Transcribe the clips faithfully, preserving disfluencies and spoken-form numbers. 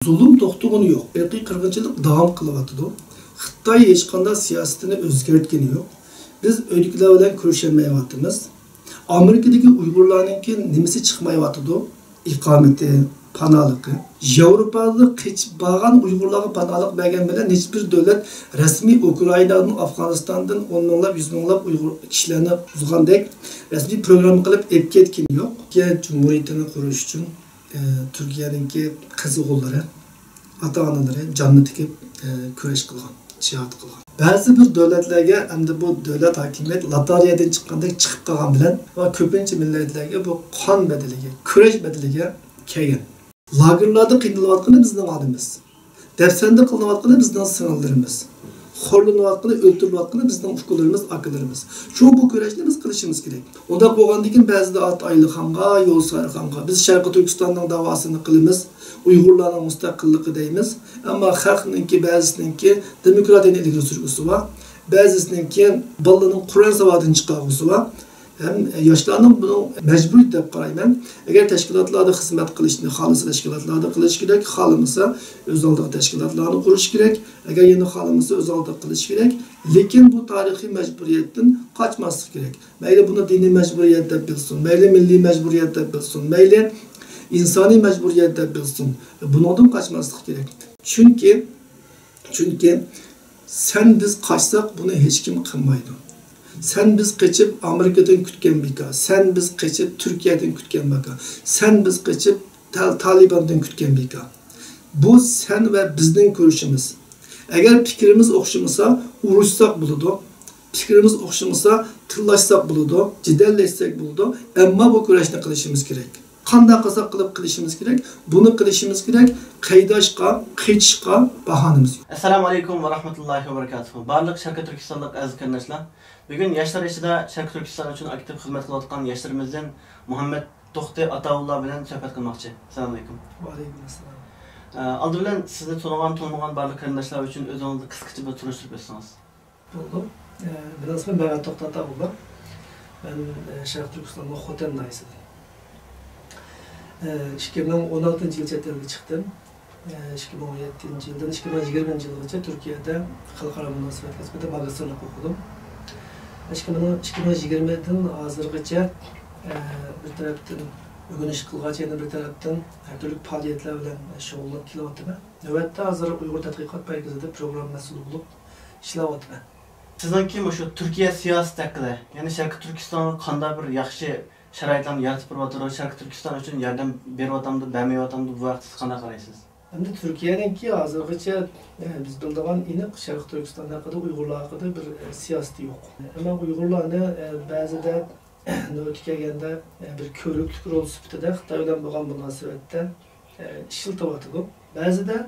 زۇلۇم توختىغىنى يوق، ئىرقىي قىرغىنچىلىق داۋام قىلىۋاتىدۇ. خىتاي ھېچقانداق سىياسىتىنى ئۆزگەرتكىنى يوق. بىز ئۆيدىكىلەر بىلەن كۆرۈشەلمەيۋاتىمىز. ئامېرىكىدىكى ئۇيغۇرلارنىڭكى نېمىسى چىقمايۋاتىدۇ؟ ئىقامىتى، پاناھلىقى. ياۋروپادا قېچىپ بارغان ئۇيغۇرلارغا پاناھلىق بەرگەن بىلەن ھېچبىر دۆلەت رەسمىي ئۇكرائىنادىن، ئافغانىستاندىن ئون مىڭلاپ، يۈز مىڭلاپ ئۇيغۇر كىشىلەرنى ئۇزغاندەك رەسمىي پروگرامما قىلىپ ئېلىپ كەتكىنى يوق. تۈركىيە جۇمھۇرىيىتىنى قۇرۇش ئۈچۈن، ئە، تۈركىيەنىڭكى قىزىغۇنلىرى، ئاتا-ئانىلىرى جاننى تىكىپ، ئە، كۈرەش قىلغان، جىھاد قىلغان. بەزى بىر دۆلەتلەرگە ئەمدى بۇ دۆلەت ھاكىمىيەت لاتارىيەدىن چىققاندەك چىقىپ قالغان بىلەن ۋە كۆپىنچە مىللەتلەرگە بۇ قان بەدىلىگە، كۈرەش بەدىلىگە كەلگەن. لاگېرلاردا قىينىلىۋاتقىنى بىزنىڭ ئانىمىز. دەپسەندە قىلىنىۋاتقىنى بىزنىڭ سىڭىللىرىمىز. خورلىنىۋاتقىنى، ئۆلتۈرۈلۈۋاتقىنى بىزنىڭ ئۇكىلىرىمىز، ئاكىلىرىمىز. شۇڭا بۇ كۈرەشنى بىز قىلىشىمىز كېرەك. ئۇنداق بولغاندىن كېيىن بەزىدە ئاتا ئايلىخانغا، يول سارىخانغا، بىز شەرقىي تۈركىستاننىڭ داۋاسىنى قىلىمىز، ئۇيغۇرلارنىڭ مۇستەقىللىقى دەيمىز. ئەمما خەقنىڭكى، بەزىسىنىڭكى دېموكراتىيەنى ئىلگىرى سۈرگۈسى بار، بەزىسىنىڭكى بالىلىرىنىڭ قۇرئان ساۋاتىنى چىقارغۇسى بار. ھەم ياشلارنىڭ بۇنىڭ مەجبۇرىيىتى دەپ قارايمەن. ئەگەر تەشكىلاتلاردا خىزمەت قىلىشنى خالىسا، تەشكىلاتلاردا قىلىش كېرەك، خالىمىسا، ئۆز ئالدىغا تەشكىلاتلارنى قۇرۇش كېرەك. ئەگەر يەنە خالىمىسا، ئۆز ئالدىغا قىلىش كېرەك. لېكىن بۇ تارىخىي مەجبۇرىيەتتىن قاچماسلىق كېرەك. مەيلى بۇنى دىنىي مەجبۇرىيەت دەپ بىلسۇن، مەيلى مىللىي مەجبۇرىيەت دەپ بىلسۇن، مەيلى ئىنسانىي مەجبۇرىيەت دەپ بىلسۇن، بۇنىڭدىن قاچماسلىق كېرەك. چۈنكى، چۈنكى سەن بىز قاچساق، بۇنى ھېچكىم قىلمايدۇ. سەن بىز قېچىپ ئامېرىكىدىن كۈتكەن بىكار، سەن بىز قېچىپ تۈركىيەدىن كۈتكەن بىكار، سەن بىز قېچىپ تال-، تالىباندىن كۈتكەن بىكار. بۇ سەن ۋە بىزنىڭ كۈرىشىمىز. ئەگەر پىكرىمىز ئوخشىمىسا، ئۇرۇشساق بولىدۇ. پىكرىمىز ئوخشىمىسا، تىللاشساق بولىدۇ، جېدەللەشسەك بولىدۇ. ئەمما بۇ كۈرەشنى قىلىشىمىز كېرەك. قانداق قىلساق قىلىپ قىلىشىمىز كېرەك. بۇنى قىلىشىمىز كېرەك. قايداشقا، قېچىشقا باھانىمىز يوق. ئەسسالامۇ ئەلەيكۇم ۋە رەھمەتۇللاھى ۋە بەرىكاتۇھۇ. بارلىق شەرقىي تۈركىستانلىق ئەزىز قېرىنداشلار، بۈگۈن ياشلار ئىچىدە شەرقىي تۈركىستان ئۈچۈن ئاكتىپ خىزمەت قىلىۋاتقان ياشلىرىمىزدىن مۇھەممەد توختى ئاتاۋۇللا بىلەن سۆھبەت قىلماقچى. ئەسسالامۇ ئەلەيكۇم. ۋەئەلەيكۇم ئەسسالام. ئە، ئالدى بىلەن سىزنى تونۇغان، تونۇمىغان بارلىق قېرىنداشلار ئۈچۈن ئۆزىڭىزنى قىسقىچە بىر تونۇشتۇرۇپ ئۆتسىڭىز. بولدى. ئە، مېنىڭ ئىسمىم مەمەت توختى ئاتاۋۇللا. مەن، ئە، شەرقىي تۈركىستاننىڭ خوتەن ناھىيەسىدىن. ئە، ئىككى مىڭ ئون ئالتىنچى يىلى چەت ئەلگە چىقتىم. ئىككى مىڭ ئون يەتتىنچى يىلدىن ئىككى مىڭ يىگىرمىنچى يىلغىچە تۈركىيەدە خەلقئارا مۇناسىۋەتكە نىسبەتەن ماگىستىرلىق ئوقۇدۇم. ئىككى مىڭ، ئىككى مىڭ يىگىرمىدىن ھازىرغىچە، ئە، بىر تەرەپتىن ئۆگىنىش قىلغاچ، يەنە بىر تەرەپتىن ھەر تۈرلۈك پائالىيەتلەر بىلەن شۇغۇللىنىپ كېلىۋاتىمەن. نۆۋەتتە ھازىر ئۇيغۇر تەتقىقات مەركىزىدە پروگرامما مەسئۇلى بولۇپ ئىشلەۋاتىمەن. سىزنىڭكى مۇشۇ تۈركىيە سىياسىتى ھەققىدە، يەنى شەرقىي تۈركىستانغا قانداق بىر ياخشى شارائىتلارنى يارىتىپ بېرىۋاتىدۇ، شەرقىي تۈركىستان ئۈچۈن ياردەم بېرىۋاتامدۇ، بەرمەيۋاتامدۇ، بۇ ھەقتە سىز قانداق قارايسىز؟ ئەمدى تۈركىيەنىڭكى ھازىرغىچە، ئە، بىز بىلىدىغان ئېنىق شەرقىي تۈركىستان ھەققىدە، ئۇيغۇرلار ھەققىدە بىر، ئە، سىياسىتى يوق. ئەمما ئۇيغۇرلارنى، ئە، بەزىدە نۆۋىتى كەلگەندە، ئە، بىر كۆۋرۈكلۈك رول سۈپىتىدە خىتاي بىلەن بولغان مۇناسىۋەتتە، ئە، ئىشلىتىۋاتىدۇ. بەزىدە،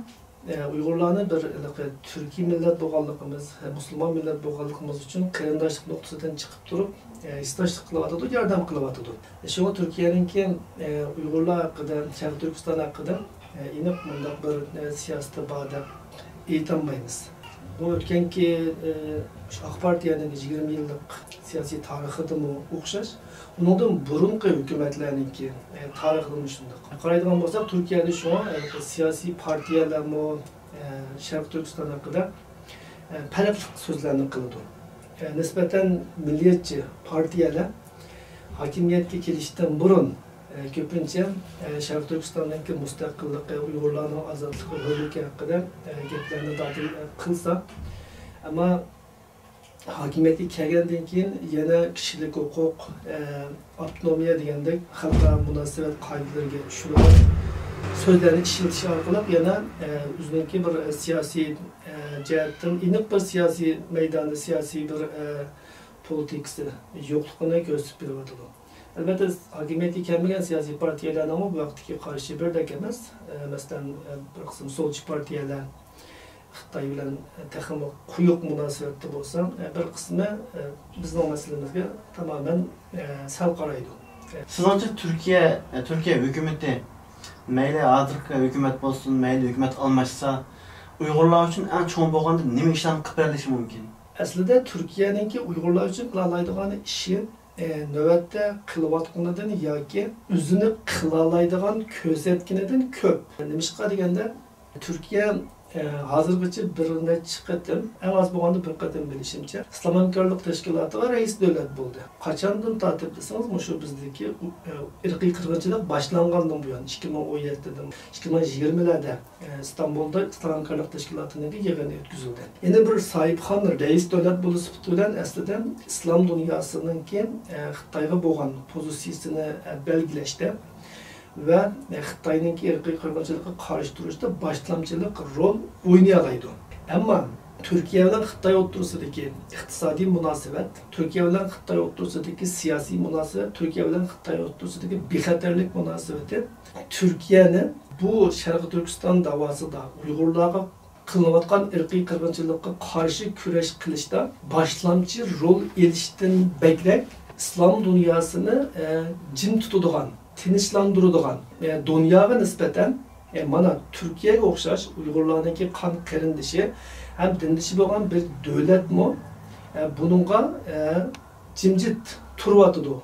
ئە، ئۇيغۇرلارنى بىر ھېلىقى تۈركىي مىللەت بولغانلىقىمىز، ئە، مۇسۇلمان مىللەت بولغانلىقىمىز ئۈچۈن قېرىنداشلىق نۇقتىسىدىن چىقىپ تۇرۇپ، ئە، ھېسداشلىق قىلىۋاتىدۇ، ياردەم قىلىۋاتىدۇ. شۇڭا تۈركىيەنىڭكى، ئە، ئۇيغۇرلار ھەققىدە، شەرقىي تۈركىستان ھەققىدە، ئە، ئېنىق مۇنداق بىر، ئە، سىياسىتى بار دەپ ئېيتالمايمىز. بۇ ئۆتكەنكى، ئە، شۇ ئاق پارتىيەنىڭ يىگىرمە يىللىق سىياسىي تارىخىدىمۇ ئوخشاش. ئۇنىڭدىن بۇرۇنقى ھۆكۈمەتلەرنىڭكى، ئە، تارىخىدىمۇ شۇنداق. قارايدىغان بولساق، تۈركىيەدە شۇڭا، ئە، سىياسىي پارتىيەلەرمۇ، ئە، شەرقىي تۈركىستان ھەققىدە، ئە، پەرقلىق سۆزلەرنى قىلىدۇ. ئە، نىسبەتەن مىللىيەتچى پارتىيەلەر ھاكىمىيەتكە كېلىشتىن بۇرۇن، ئە، كۆپىنچە، ئە، شەرقىي تۈركىستاننىڭكى مۇستەقىللىقى، ئۇيغۇرلارنىڭ ئازادلىقى، ھۆرلۈكى ھەققىدە، ئە، گەپلەرنى دادىل، ئە، قىلسا، ئەمما ھاكىمىيەتكە كەلگەندىن كېيىن يەنە كىشىلىك ھوقۇق، ئە، ئاپتونومىيە دېگەندەك خەلقئارا مۇناسىۋەت قائىدىلىرىگە چۈشىدىغان سۆزلەرنى ئىشلىتىش ئارقىلىق يەنە، ئە، ئۆزىنىڭكى بىر سىياسىي، ئە، جەھەتتىن ئېنىق بىر سىياسىي مەيدانى، سىياسىي بىر، ئە، پولىتىكىسى يوقلۇقىنى كۆرسىتىپ بېرىۋاتىدۇ. ئەلۋەتتە، ھاكىمىيەتكە كەلمىگەن سىياسىي پارتىيەلەرنىڭمۇ بۇ ھەقتىكى قارىشى بىردەك ئەمەس. ئە، مەسىلەن، ئە، بىر قىسىم سولچى پارتىيەلەر، خىتاي بىلەن تېخىمۇ قويۇق مۇناسىۋەتتە بولسا، بىر قىسمى بىزنىڭ مەسىلىمىزگە تامامەن سەل قارايدۇ. سىزنىڭچە تۈركىيە، تۈركىيە ھۆكۈمىتى، مەيلى ھازىرقى ھۆكۈمەت بولسۇن، مەيلى ھۆكۈمەت ئالماشسا، ئۇيغۇرلار ئۈچۈن ئەڭ چوڭ بولغاندا نېمە ئىشلارنى قىلىپ بېرىلىشى مۇمكىن؟ ئەسلىدە تۈركىيەنىڭكى ئۇيغۇرلار ئۈچۈن قىلالايدىغان ئىشى، ئە، نۆۋەتتە قىلىۋاتقىنىدىن ياكى ئۆزىنى قىلالايدىغان كۆرسەتكىنىدىن كۆپ. نېمىشقا دېگەندە، تۈركىيە، ئە، ھازىرغىچە بىر نەچچە قېتىم، ئەڭ ئاز بولغاندا بىر قېتىم بىلىشىمچە، ئىسلام ھەمكارلىق تەشكىلاتىغا رەئىس دۆلەت بولدى. قاچاندىن تارتىپ دېسىڭىز، مۇشۇ بىزدىكى، ئە، ئىرقىي قىرغىنچىلىق باشلانغاندىن بۇيان، ئىككى مىڭ ئون يەتتىدىن، ئىككى مىڭ يىگىرمىلەردە، ئە، ئىستانبۇلدا ئىسلام ھەمكارلىق تەشكىلاتىنىڭكى يىغىنى ئۆتكۈزۈلدى. يەنە بىر ساھىبخان رەئىس دۆلەت بولۇش سۈپىتى بىلەن ئەسلىدە ئىسلام دۇنياسىنىڭكى، ئە، خىتايغا بولغان پوزىتسىيىسىنى، ئە، بەلگىلەشتە ۋە خىتاينىڭكى ئىرقىي قىرغىنچىلىققا قارشى تۇرۇشتا باشلامچىلىق رول ئوينىيالايدۇ. ئەمما تۈركىيە بىلەن خىتاي ئوتتۇرىسىدىكى ئىقتىسادىي مۇناسىۋەت، تۈركىيە بىلەن خىتاي ئوتتۇرىسىدىكى سىياسىي مۇناسىۋەت، تۈركىيە بىلەن خىتاي ئوتتۇرىسىدىكى بىخەتەرلىك مۇناسىۋىتى تۈركىيەنى بۇ شەرقىي تۈركىستان داۋاسىدا ئۇيغۇرلارغا قىلىنىۋاتقان ئىرقىي قىرغىنچىلىققا قارشى كۈرەش قىلىشتا باشلامچى رول ئېلىشتىن بەكرەك ئىسلام دۇنياسىنى، ئە، جىم تۇتىدىغان، تىنچلاندۇرىدىغان، ئە، دۇنياغا نىسبەتەن، ئە، مانا تۈركىيەگە ئوخشاش ئۇيغۇرلارنىڭكى قان قېرىندىشى ھەم دىندىشى بولغان بىر دۆلەتمۇ، ئە، بۇنىڭغا، ئە، جىمجىت تۇرۇۋاتىدۇ.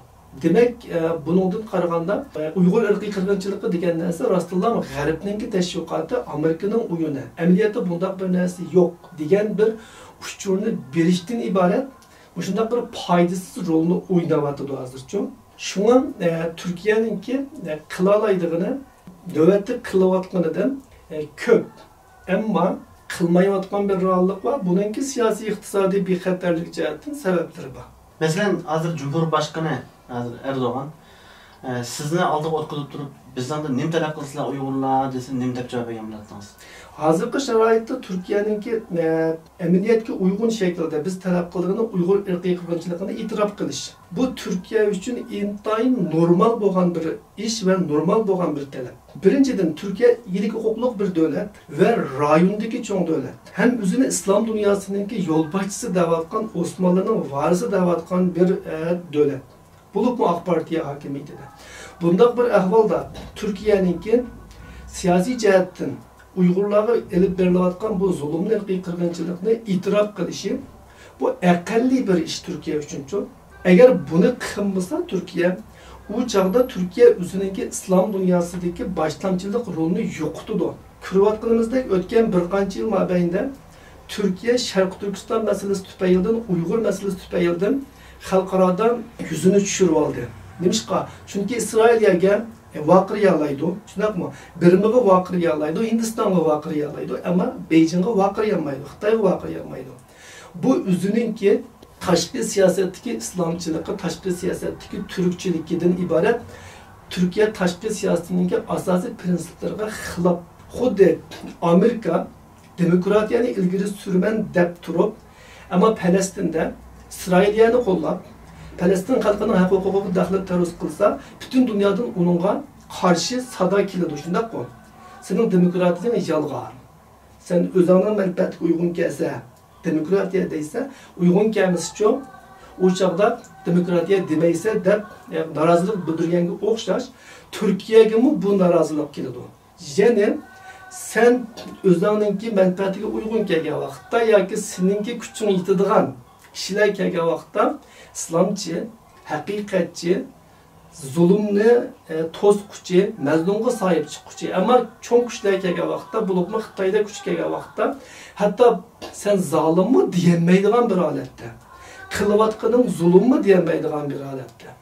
دېمەك، ئە، بۇنىڭدىن قارىغاندا، ئە، ئۇيغۇر ئىرقىي قىرغىنچىلىقى دېگەن نەرسە راستتىنلا غەربنىڭكى تەشۋىقاتى، ئامېرىكىنىڭ ئويۇنى، ئەمەلىيەتتە بۇنداق بىر نەرسە يوق دېگەن بىر ئۇچۇرنى بېرىشتىن ئىبارەت مۇشۇنداق بىر پايدىسىز رولنى ئويناۋاتىدۇ ھازىرچۇ. شۇڭا، ئە، تۈركىيەنىڭكى، ئە، قىلالايدىغىنى نۆۋەتتە قىلىۋاتقىنىدىن، ئە، كۆپ. ئەمما قىلمايۋاتقان بىر رېئاللىق بار. بۇنىڭكى سىياسىي، ئىقتىسادىي بىخەتەرلىك جەھەتتىن سەۋەبلىرى بار. مەسىلەن، ھازىر جۇمھۇر باشقىنى، ھازىر ئەردوغان، ئە، سىزنى ئالدىغا ئوتقۇزۇپ تۇرۇپ، بىزدىن نېمە تەلەپ قىلسىلەر ئۇيغۇرلار دېسە، نېمە دەپ جاۋاب بەرگەن بولاتتىڭىز؟ ھازىرقى شارائىتتا تۈركىيەنىڭكى، ئە، ئەمەلىيەتكە ئۇيغۇن شەكىلدە بىز تەلەپ قىلىدىغىنى ئۇيغۇر ئىرقىي قىرغىنچىلىقىنى ئېتىراپ قىلىش. بۇ تۈركىيە ئۈچۈن ئىنتايىن نورمال بولغان بىر ئىش ۋە نورمال بولغان بىر تەلەپ. بىرىنچىدىن، تۈركىيە ئىگىلىك ھوقۇقلۇق بىر دۆلەت ۋە رايوندىكى چوڭ دۆلەت. ھەم ئۆزىنى ئىسلام دۇنياسىنىڭكى يولباشچىسى دەۋاتقان، ئوسمانلىنىڭ ۋارىسى دەۋاتقان بىر، ئە، دۆلەت. بولۇپمۇ ئاق پارتىيە ھاكىمىيىتىدە. بۇنداق بىر ئەھۋالدا تۈركىيەنىڭكى سىياسىي جەھەتتىن ئۇيغۇرلارغا ئېلىپ بېرىلىۋاتقان بۇ زۇلۇمنى، ئىرقىي قىرغىنچىلىقنى ئېتىراپ قىلىشى، بۇ ئەقەللىي بىر ئىش تۈركىيە ئۈچۈنچۇ. ئەگەر بۇنى قىلمىسا تۈركىيە، ئۇ چاغدا تۈركىيە ئۆزىنىڭكى ئىسلام دۇنياسىدىكى باشلامچىلىق رولىنى يوقىتىدۇ. كۆرۈۋاتقىنىمىزدەك، ئۆتكەن بىر قانچە يىل مابەينىدە تۈركىيە شەرقىي تۈركىستان مەسىلىسى تۈپەيلىدىن، ئۇيغۇر مەسىلىسى تۈپەيلىدىن خەلقئارادا يۈزىنى چۈشۈرۈۋالدى. نېمىشقا؟ چۈنكى ئىسرائىلىيەگە ۋارقىرىيالايدۇ، شۇنداقمۇ؟ بىرمىغا ۋارقىرىيالايدۇ، ھىندىستانغا ۋارقىرىيالايدۇ، ئەمما بېيجىڭغا ۋارقىرىيالمايدۇ، خىتايغا ۋارقىرىيالمايدۇ. بۇ ئۆزىنىڭكى تاشقى سىياسەتتىكى ئىسلامچىلىقى، تاشقى سىياسەتتىكى تۈركچىلىكىدىن ئىبارەت تۈركىيە تاشقى سىياسىتىنىڭكى ئاساسىي پىرىنسىپلىرىغا خىلاپ. خۇددى ئامېرىكا دېموكراتىيەنى ئىلگىرى سۈرىمەن دەپ تۇرۇپ، ئەمما پەلەستىندە ئىسرائىلىيەنى قوللاپ، پەلەستىن خەلقىنىڭ ھەق ھوقۇقىغا دەخلى تەرۇز قىلسا، پۈتۈن دۇنيادىن ئۇنىڭغا قارشى سادا كېلىدۇ، شۇنداققۇ؟ سېنىڭ دېموكراتىيەڭ يالغان. سەن ئۆزۈڭنىڭ مەنپەئەتىگە ئۇيغۇن كەلسە، دېموكراتىيە دەيسەن، ئۇيغۇن كەلمىسىچۇ، ئۇ چاغدا دېموكراتىيە دېمەيسەن دەپ، ئە، نارازىلىق بىلدۈرگەنگە ئوخشاش، تۈركىيەگىمۇ بۇ نارازىلىق كېلىدۇ. يەنى سەن ئۆزۈڭنىڭكى مەنپەئەتىگە ئۇيغۇن كەلگەن ۋاقىتتا ياكى سېنىڭكى كۈچۈڭ يېتىدىغان كىشىلەر كەلگەن ۋاقىتتا ئىسلامچى، ھەقىقەتچى، زۇلۇمنى، ئە، توسقۇچى، مەزلۇمغا ساھىب چىققۇچى، ئەمما چوڭ كۈچلەر كەلگەن ۋاقىتتا، بولۇپمۇ خىتايدەك كۈچ كەلگەن ۋاقىتتا، ھەتتا سەن زالىممۇ دېيەلمەيدىغان بىر ھالەتتە، قىلىۋاتقىنىڭ زۇلۇممۇ دېيەلمەيدىغان بىر ھالەتتە،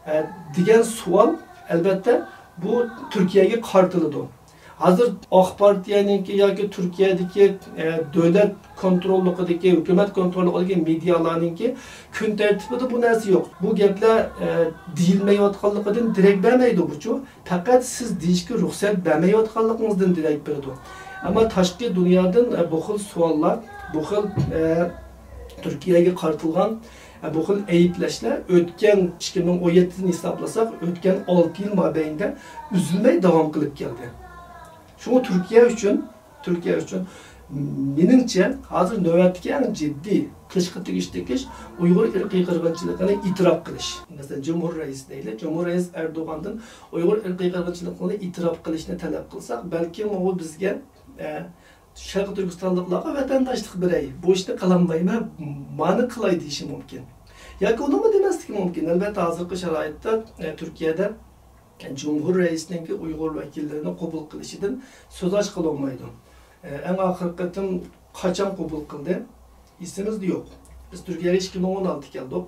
ئە، دېگەن سوئال، ئەلۋەتتە، بۇ تۈركىيەگە قارىتىلىدۇ. ھازىر ئاق پارتىيەنىڭكى ياكى تۈركىيەدىكى، ئە، دۆلەت كونتروللۇقىدىكى، ھۆكۈمەت كونتروللۇقىدىكى مېدىيالارنىڭكى كۈن تەرتىپىدە بۇ نەرسە يوق. بۇ گەپلەر، ئە، دېيىلمەيۋاتقانلىقىدىن دېرەك بەرمەيدۇ، بۇچۇ. پەقەت سىز دېيىشكە رۇخسەت بەرمەيۋاتقانلىقىڭىزدىن دېرەك بېرىدۇ. ئەمما تاشقى دۇنيادىن، ئە، بۇ خىل سوئاللار، بۇ خىل، ئە، تۈركىيەگە قارىتىلغان، ئە، بۇ خىل ئەيىبلەشلەر ئۆتكەن ئىككى مىڭ ئون يەتتىدىن ھېسابلىساق، ئۆتكەن ئالتە يىل مابەينىدە ئۈزۈلمەي داۋام قىلىپ كەلدى. شۇڭا تۈركىيە ئۈچۈن، تۈركىيە ئۈچۈن، مېنىڭچە، ھازىر نۆۋەتتىكى ئەڭ جىددىي قىلىشقا تېگىشلىك ئىش ئۇيغۇر ئىرقىي قىرغىنچىلىقىنى ئېتىراپ قىلىش. مەسىلەن، جۇمھۇر رەئىس دەيلى، جۇمھۇر رەئىس ئەردوغاندىن ئۇيغۇر ئىرقىي قىرغىنچىلىقىنى ئېتىراپ قىلىشنى تەلەپ قىلساق، بەلكىم ئۇ بىزگە، ئە، شەرقىي تۈركىستانلىقلارغا ۋەتەنداشلىق بېرەي، بۇ ئىشنى قىلالمايمەن، مانى قىلاي دېيىشى مۇمكىن. ياكى ئۇنىمۇ دېمەسلىكى مۇمكىن. ئەلۋەتتە، ھازىرقى شارائىتتا، ئە، تۈركىيەدە جۇمھۇر رەئىسىنىڭكى ئۇيغۇر ۋەكىللىرىنى قوبۇل قىلىشىدىن سۆز ئاچقىلى بولمايدۇ. ئەڭ ئاخىرقى قېتىم قاچان قوبۇل قىلدى؟ ئېسىمىزدە يوق. بىز تۈركىيەگە ئىككى مىڭ ئون ئالتىدە كەلدۇق.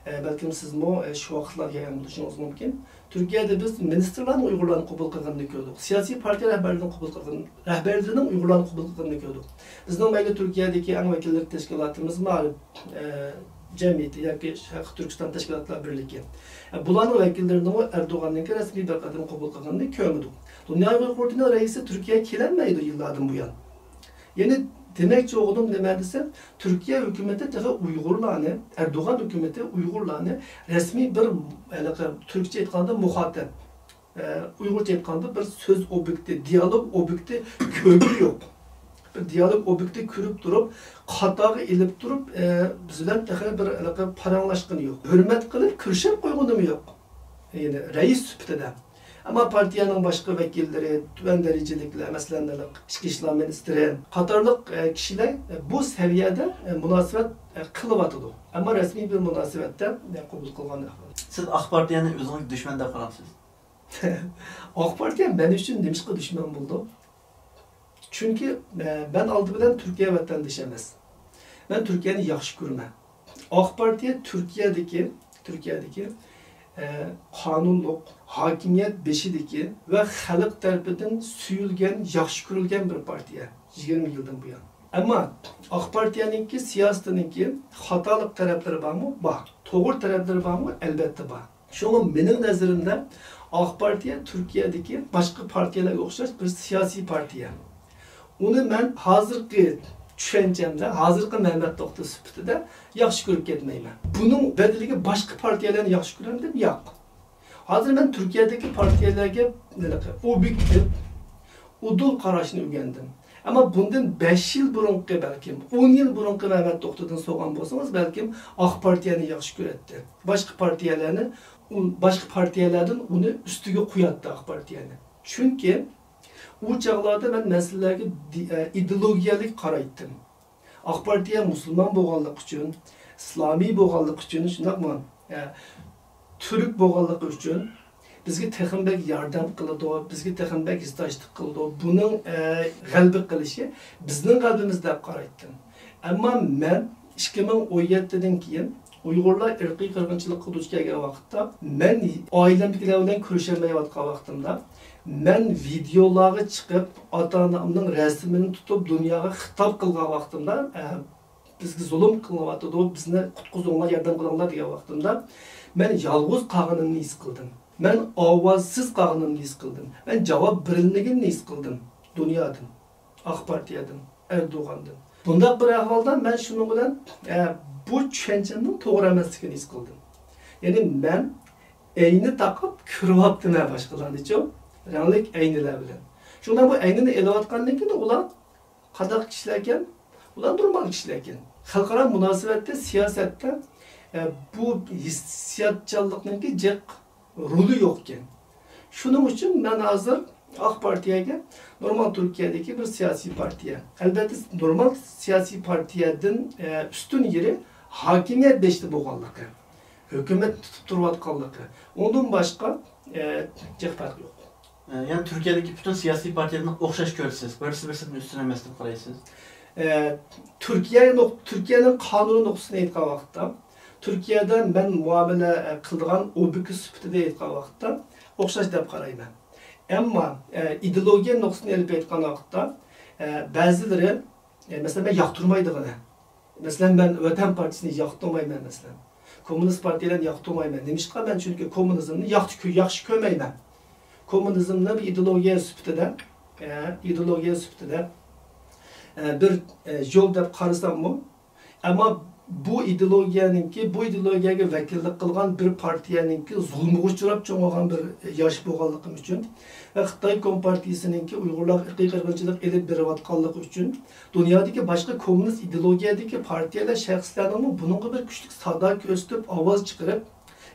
ئە، بەلكىم سىزمۇ، ئە، شۇ ۋاقىتلاردا كەلگەن بولۇشىڭىز مۇمكىن. تۈركىيەدە بىز مىنىستىرلارنىڭ ئۇيغۇرلارنى قوبۇل قىلغىنىنى كۆردۇق. سىياسىي پارتىيە رەھبەرلىرىنىڭ قوبۇل قىلغىنى، رەھبەرلىرىنىڭ ئۇيغۇرلارنى قوبۇل قىلغىنىنى كۆردۇق. بىزنىڭ مەيلى تۈركىيەدىكى ئەڭ ۋەكىللىك تەشكىلاتىمىز مائارىپ، ئە، جەمئىيىتى ياكى شەرقىي تۈركىستان تەشكىلاتلار بىرلىكى. ئە، بۇلارنىڭ ۋەكىللىرىنىمۇ ئەردوغاننىڭكى رەسمىي بىر قېتىم قوبۇل قىلغىنىنى كۆرمىدۇق. دۇنيا ئۇيغۇر قۇرۇلتىيىنىڭ رەئىسى تۈركىيەگە كېلەلمەيدۇ يىللاردىن بۇيان. يەنى دېمەكچى بولغىنىم نېمە دېسە، تۈركىيە ھۆكۈمىتى تېخى ئۇيغۇرلارنى، ئەردوغان ھۆكۈمىتى ئۇيغۇرلارنى رەسمىي بىر، ھېلىقى تۈركچە ئېيتقاندا مۇخاتەپ، ئە، ئۇيغۇرچە ئېيتقاندا بىر سۆز ئوبيېكتى، دىيالوگ ئوبيېكتى كۆرگىنى يوق. بىر دىيالوگ ئوبيېكتى كۆرۈپ تۇرۇپ، قاتارغا ئېلىپ تۇرۇپ، ئە، بىز بىلەن تېخى بىر ھېلىقى پاراڭلاشقىنى يوق. ھۆرمەت قىلىپ كۆرۈشۈپ قويغىنىمۇ يوق. يەنى رەئىس سۈپىتىدە. ئەمما پارتىيەنىڭ باشقا ۋەكىللىرى، تۆۋەن دەرىجىلىكلەر، مەسىلەن، ئىچكى ئىشلار مىنىستىرى قاتارلىق، ئە، كىشىلەر، ئە، بۇ سەۋىيەدە، ئە، مۇناسىۋەت، ئە، قىلىۋاتىدۇ. ئەمما رەسمىي بىر مۇناسىۋەتتە، ئە، قوبۇل قىلغان ئەھۋال. سىز ئاق پارتىيەنى ئۆزىڭىزگە دۈشمەن دەپ قارامسىز؟ ئاق پارتىيە مەن ئۈچۈن نېمىشقا دۈشمەن بولىدۇ؟ چۈنكى، ئە، مەن ئالدى بىلەن تۈركىيە ۋەتەندىشى ئەمەس. مەن تۈركىيەنى ياخشى كۆرىمەن. ئاق پارتىيە تۈركىيەدىكى، تۈركىيەدىكى، ئە، قانۇنلۇق، ھاكىمىيەت بېشىدىكى ۋە خەلق تەرىپىدىن سۆيۈلگەن، ياخشى كۆرۈلگەن بىر پارتىيە يىگىرمە يىلدىن بۇيان. ئەمما ئاق پارتىيەنىڭكى سىياسىتىنىڭكى خاتالىق تەرەپلىرى بارمۇ؟ بار. توغرا تەرەپلىرى بارمۇ؟ ئەلۋەتتە بار. شۇڭا مېنىڭ نەزىرىمدە ئاق پارتىيە تۈركىيەدىكى باشقا پارتىيەلەرگە ئوخشاش بىر سىياسىي پارتىيە. ئۇنى مەن ھازىرقى چۈشەنچەمدە، ھازىرقى مەمەت توختى سۈپىتىدە ياخشى كۆرۈپ كەتمەيمەن. بۇنىڭ بەدىلىگە باشقا پارتىيەلەرنى ياخشى كۆرەمدىم؟ ياق. ھازىر مەن تۈركىيەدىكى پارتىيەلەرگە ھېلىقى ئوبيېكتىپ، ئۇدۇل قاراشنى ئۆگەندىم. ئەمما بۇندىن بەش يىل بۇرۇنقى، بەلكىم ئون يىل بۇرۇنقى مەمەت توختىدىن سورىغان بولسىڭىز، بەلكىم ئاق پارتىيەنى ياخشى كۆرەتتى. باشقا پارتىيەلەرنى، ئۇ، باشقا پارتىيەلەردىن ئۇنى ئۈستىگە قوياتتى ئاق پارتىيەنى. چۈنكى ئۇ چاغلاردا مەن مەسىلىلەرگە دى-، ئە، ئىدېئولوگىيەلىك قارايتتىم. ئاق پارتىيە مۇسۇلمان بولغانلىقى ئۈچۈن، ئىسلامىي بولغانلىقى ئۈچۈن، شۇنداقمۇ؟ ئە، تۈرك بولغانلىقى ئۈچۈن بىزگە تېخىمۇ بەك ياردەم قىلىدۇ، بىزگە تېخىمۇ بەك ھېسداشلىق قىلىدۇ. بۇنىڭ، ئە، غەلىبە قىلىشى بىزنىڭ غەلىبىمىز دەپ قارايتتىم. ئەمما مەن ئىككى مىڭ ئون يەتتىدىن كېيىن ئۇيغۇرلار ئىرقىي قىرغىنچىلىققا دۇچ كەلگەن ۋاقىتتا مەن ئائىلەمدىكىلەر بىلەن كۆرۈشەلمەيۋاتقان ۋاقتىمدا، مەن ۋىدېئولارغا چىقىپ، ئاتا-ئانامنىڭ رەسىمىنى تۇتۇپ دۇنياغا خىتاب قىلغان ۋاقتىمدا، ئە، بىزگە زۇلۇم قىلىنىۋاتىدۇ، بىزنى قۇتقۇزۇڭلار، ياردەم قىلىڭلار دېگەن ۋاقتىمدا، مەن يالغۇز قالغىنىمنى ھېس قىلدىم. مەن ئاۋازسىز قالغىنىمنى ھېس قىلدىم. مەن جاۋاب بېرەلمىگىنىمنى ھېس قىلدىم دۇنيادىن، ئاق پارتىيەدىن، ئەردوغاندىن. بۇنداق بىر ئەھۋالدا مەن شۇنىڭ بىلەن، ئە، بۇ چۈشەنچەمنىڭ توغرا ئەمەسلىكىنى ھېس قىلدىم. يەنى مەن ئەينى تاقاپ كۆرۈۋاپتىمەن باشقىلارنىچۇ، رەڭلىك ئەينىلەر بىلەن. شۇڭا بۇ ئەينىنى ئېلىۋاتقاندىن كېيىن ئۇلار قانداق كىشىلەركەن؟ ئۇلار نورمال كىشىلەركەن. خەلقئارا مۇناسىۋەتتە، سىياسەتتە، ئە، بۇ ھېسسىياتچانلىقنىڭكى جىق رولى يوقكەن. شۇنىڭ ئۈچۈن مەن ھازىر ئاق پارتىيەگە نورمال تۈركىيەدىكى بىر سىياسىي پارتىيە. ئەلۋەتتە، نورمال سىياسىي پارتىيەدىن، ئە، ئۈستۈن يېرى ھاكىمىيەت بېشىدا بولغانلىقى، ھۆكۈمەت تۇتۇپ تۇرۇۋاتقانلىقى. ئۇنىڭدىن باشقا، ئە، جىق پەرق يوق. ئە، يەنى تۈركىيەدىكى پۈتۈن سىياسىي پارتىيەلەرنى ئوخشاش كۆرىسىز، بىرسى بىرسىدىن ئۈستۈن ئەمەس دەپ قارايسىز؟ ئە، تۈركىيە نۇق-، تۈركىيەنىڭ قانۇنى نۇقتىسىدىن ئېيتقان ۋاقىتتا، تۈركىيەدە مەن مۇئامىلە، ئە، قىلىدىغان ئوبيېكت سۈپىتىدە ئېيتقان ۋاقىتتا ئوخشاش دەپ قارايمەن. ئەمما، ئە، ئىدېئولوگىيە نۇقتىسىدىن ئېلىپ ئېيتقان ۋاقىتتا، ئە، بەزىلىرى، ئە، مەسىلەن، مەن ياقتۇرمايدىغىنى، مەسىلەن، مەن ۋەتەن پارتىيىسىنى ياقتۇرمايمەن، مەسىلەن. كوممۇنىست پارتىيەلەرنى ياقتۇرمايمەن. نېمىشقا؟ مەن چۈنكى كوممۇنىزمنى ياخشى كۆ-، ياخشى كۆرمەيمەن. كوممۇنىزمنى بىر ئىدېئولوگىيە سۈپىتىدە، ئە، ئىدېئولوگىيە سۈپىتىدە، ئە، بىر، ئە، يول دەپ قارىساممۇ، ئەمما بۇ ئىدېئولوگىيەنىڭكى، بۇ ئىدېئولوگىيەگە ۋەكىللىك قىلغان بىر پارتىيەنىڭكى زۇلۇمغا ئۇچراپ چوڭ بولغان بىر ياش بولغانلىقىم ئۈچۈن، ۋە خىتاي كومپارتىيىسىنىڭكى ئۇيغۇرلارغا ئىرقىي قىرغىنچىلىق ئېلىپ بېرىۋاتقانلىقى ئۈچۈن، دۇنيادىكى باشقا كوممۇنىست ئىدېئولوگىيەدىكى پارتىيەلەر، شەخسلەرنىڭمۇ بۇنىڭغا بىر كۈچلۈك سادا كۆرسىتىپ، ئاۋاز چىقىرىپ،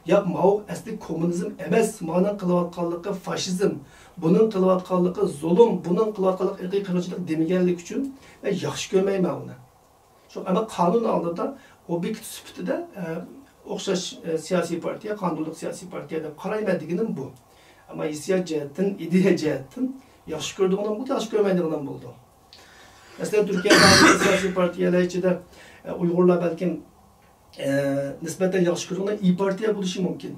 ياق، ماۋۇ ئەسلى كوممۇنىزم ئەمەس، مانىڭ قىلىۋاتقانلىقى فاشىزم، بۇنىڭ قىلىۋاتقانلىقى زۇلۇم، بۇنىڭ قىلىۋاتقانلىقى ئىرقىي قىرغىنچىلىق دېمىگەنلىكى ئۈچۈن مەن ياخشى كۆرمەيمەن ئۇنى. شۇ، ئەمما قانۇن ئالدىدا ئوبيېكت سۈپىتىدە، ئە، ئوخشاش، ئە، سىياسىي پارتىيە، قانۇنلۇق سىياسىي پارتىيە دەپ قارايمەن دېگىنىم بۇ. ئەمما ھېسسىيات جەھەتتىن، ئىدىيە جەھەتتىن ياخشى كۆرىدىغىنىم بولدى، ياخشى كۆرمەيدىغىنىم بولدى. مەسىلەن، تۈركىيەدە سىياسىي پارتىيەلەر ئىچىدە، ئە، ئۇيغۇرلار بەلكىم، ئە، نىسبەتەن ياخشى كۆرىدىغىنى ئىيى پارتىيە بولۇشى مۇمكىن.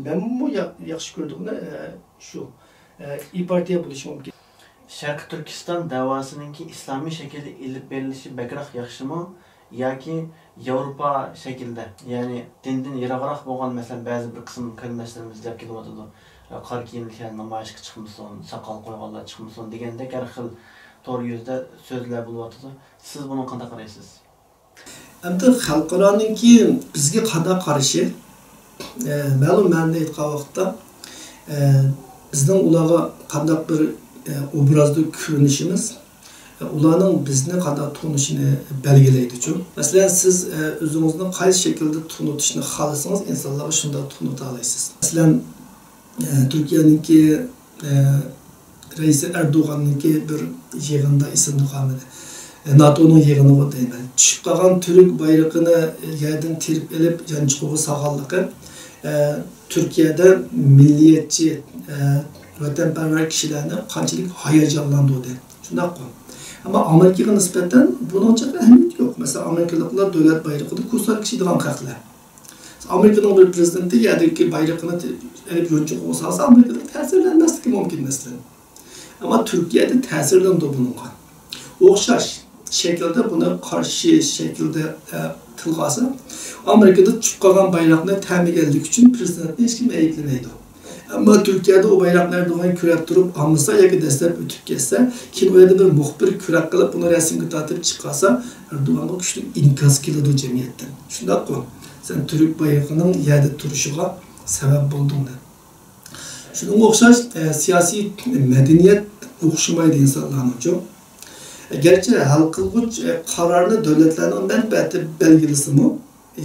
مەنمۇ يا-، ياخشى كۆرىدىغىنى، ئە، شۇ، ئە، ئىيى پارتىيە بولۇشى مۇمكىن. شەرقىي تۈركىستان دەۋاسىنىڭكى ئىسلامىي شەكىلدە ئېلىپ بېرىلىشى بەكرەك ياخشىمۇ ياكى ياۋروپا شەكلىدە، يەنى دىندىن يىراقراق بولغان، مەسىلەن، بەزى بىر قىسىم قېرىنداشلىرىمىز دەپ كېلىۋاتىدۇ، قارا كىيىملىكلەر نامايىشقا چىقمىسۇن، ساقال قويغانلار چىقمىسۇن دېگەندەك ھەر خىل تور يۈزىدە سۆزلەر بولۇۋاتىدۇ. سىز بۇنىڭغا قانداق قارايسىز؟ ئەمدى خەلقئارانىڭكى بىزگە قانداق قارىشى؟ ئە، مەلۇم مەنىدە ئېيتقان ۋاقىتتا، ئە، بىزنىڭ ئۇلارغا قانداق بىر، ئە، ئوبرازدا كۆرۈنۈشىمىز، ئە، ئۇلارنىڭ بىزنى قانداق تونۇشىنى بەلگىلەيدۇچۇ. مەسىلەن، سىز، ئە، ئۆزىڭىزنى قايسى شەكىلدە تونۇتۇشنى خالىسىڭىز، ئىنسانلارغا شۇنداق تونۇتالايسىز. مەسىلەن، ئە، تۈركىيەنىڭكى، ئە، رەئىسى ئەردوغاننىڭكى بىر يىغىندا، ئېسىمدە قالمىدى. ئە، ناتونىڭ يىغىنىغۇ دەيمەن. چۈشۈپ قالغان تۈرك بايرىقىنى يەردىن تېرىپ ئېلىپ، يانچۇقىغا سالغانلىقى، ئە، تۈركىيەدە مىللىيەتچى، ئە، ۋەتەنپەرۋەر كىشىلەرنى قانچىلىك ھاياجانلاندۇردى. شۇنداققۇ؟ ئەمما ئامېرىكىغا نىسبەتەن بۇنىڭ چاقا ئەھمىيىتى يوق. مەسىلەن، ئامېرىكىلىقلار دۆلەت بايرىقىدا كوسار كىشىيدىغان خەقلەر. ئامېرىكىنىڭ بىر پرېزىدېنتى يەردىكى بايرىقىنى ئېلىپ يانچۇقىغا سالسا، ئامېرىكىدا تەسىرلەنمەسلىكى مۇمكىن، مەسىلەن. ئەمما تۈركىيەدە تەسىرلىنىدۇ بۇنىڭغا. ئوخشاش شەكىلدە بۇنى قارشى شەكىلدە، ئە، تىلغا ئالسا، ئامېرىكىدا چۈشۈپ قالغان بايراقنى تەمىگەنلىكى ئۈچۈن پرېزىدېنتنى ھېچكىم ئەيىبلىمەيدۇ. ئەمما تۈركىيەدە ئۇ بايراقنى ئەردوغان كۆرەپ تۇرۇپ ئالمىسا ياكى دەسلەپ ئۆتۈپ كەتسە، كېيىن ئۇ يەردە بىر مۇخبىر كۆرەك قىلىپ، ئۇنى رەسىمگە تارتىپ چىقارسا، ئەردوغانغا كۈچلۈك ئىنكاس كېلىدۇ جەمئىيەتتىن. شۇنداققۇ؟ سەن تۈرك بايرىقىنىڭ يەردە تۇرۇشىغا سەۋەب بولدۇڭ دەپ. شۇنىڭغا ئوخشاش، ئە، سىياسىي مەدەنىيەت ئوخشىمايدۇ ئىنسانلارنىڭچۇ. گەرچە ھەل قىلغۇچ، ئە، قارارنى دۆلەتلەرنىڭ مەنپەئەتى بەلگىلىسىمۇ،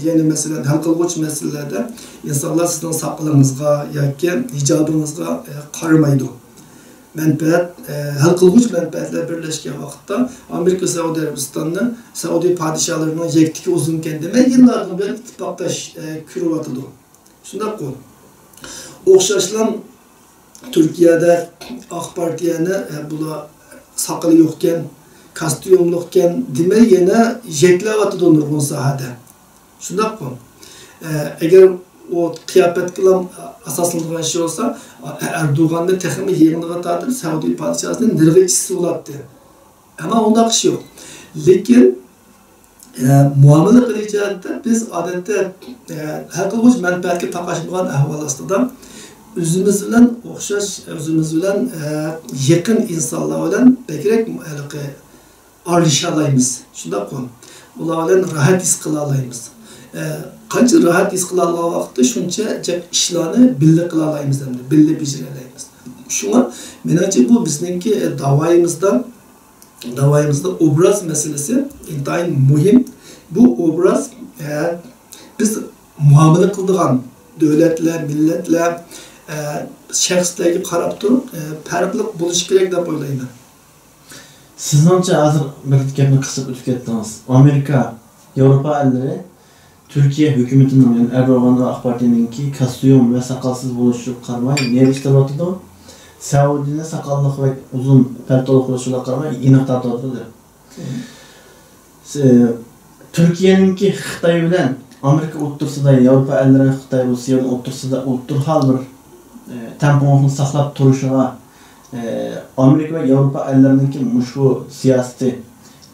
يەنى مەسىلەن، ھەل قىلغۇچ مەسىلىلەردە ئىنسانلار سىزنىڭ ساقىلىڭىزغا ياكى ھىجابىڭىزغا، ئە، قارىمايدۇ. مەنپەئەت، ئە، ھەل قىلغۇچ مەنپەئەتلەر بىرلەشكەن ۋاقىتتا ئامېرىكا سەئۇدى ئەرەبىستاننى سەئۇدى پادىشاھلىرىنىڭ يەكتىكى ئۇزۇنكەن دېمەي، يىللاردىن بېرى ئىتتىپاقداش، ئە، كۆرۈۋاتىدۇ. شۇنداققۇ؟ ئوخشاشلا تۈركىيەدە ئاق پارتىيەنى، ئە، بۇلار ساقىلى يوقكەن، كاستيۇملۇقكەن دېمەي يەنە يەكلەۋاتىدۇ نۇرغۇن ساھەدە. شۇنداققۇ؟ ئە، ئەگەر ئۇ قىياپەتكىلا ئاساسلىنىدىغان ئىش بولسا، ئە، ئەردوغاننى تېخىمۇ يېڭىغا تارتىپ، سەئۇدى پادىشاھىنى نېرىغا ئىتسە بولاتتى. ئەمما ئۇنداق ئىش يوق. لېكىن، ئە، مۇئامىلە قىلىش جەھەتتە بىز ئادەتتە، ئە، ھەل قىلغۇچ مەنپەئەتكە تاقاشمىغان ئەھۋال ئاستىدا ئۆزىمىز بىلەن ئوخشاش، ئۆزىمىز بىلەن، ئە، يېقىن ئىنسانلار بىلەن بەكرەك ھېلىقى ئارىلىشالايمىز. شۇنداققۇ؟ ئۇلار بىلەن راھەت ھېس قىلالايمىز. ئە، قانچە راھەت ھېس قىلالىغان ۋاقىتتا شۇنچە جىق ئىشلارنى بىللە قىلالايمىز ئەمدى، بىللە بېجىرەلەيمىز. شۇڭا مېنىڭچە بۇ بىزنىڭكى، ئە، داۋايىمىزدا داۋايىمىزدا ئوبراز مەسىلىسى ئىنتايىن مۇھىم. بۇ ئوبراز، ئە، بىز مۇئامىلە قىلىدىغان دۆلەتلەر، مىللەتلەر، ئە، شەخسلەرگە قاراپ تۇرۇپ، ئە، پەرقلىق بولۇشى كېرەك دەپ ئويلايمەن. سىزنىڭچە ھازىر بىر گەپنى قىستۇرۇپ ئۆتۈپ كەتتىڭىز. ئامېرىكا، ياۋروپا ئەللىرى تۈركىيە ھۆكۈمىتىنىڭ، يەنى ئەردوغان ۋە ئاق پارتىيەنىڭكى كاستيۇم ۋە ساقالسىز بولۇشىغا قارىماي، نېرۋا ئىتتىرىۋاتىدۇ. سەئۇدىنى ساقاللىق ۋە ئۇزۇن پەلتولۇق بولۇشىغا قارىماي، ئېنىق تارتىۋاتىدۇ دەپ. س-، تۈركىيەنىڭكى خىتاي بىلەن ئامېرىكا ئوتتۇرىسىدا، ياۋروپا ئەللىرى خىتاي، روسىيە ئوتتۇرىسىدا ئولتۇرغان بىر، ئە، تەڭپۇڭلۇقنى ساقلاپ تۇرۇشىغا، ئە، ئامېرىكا ۋە ياۋروپا ئەللىرىنىڭكى مۇشۇ سىياسىتى،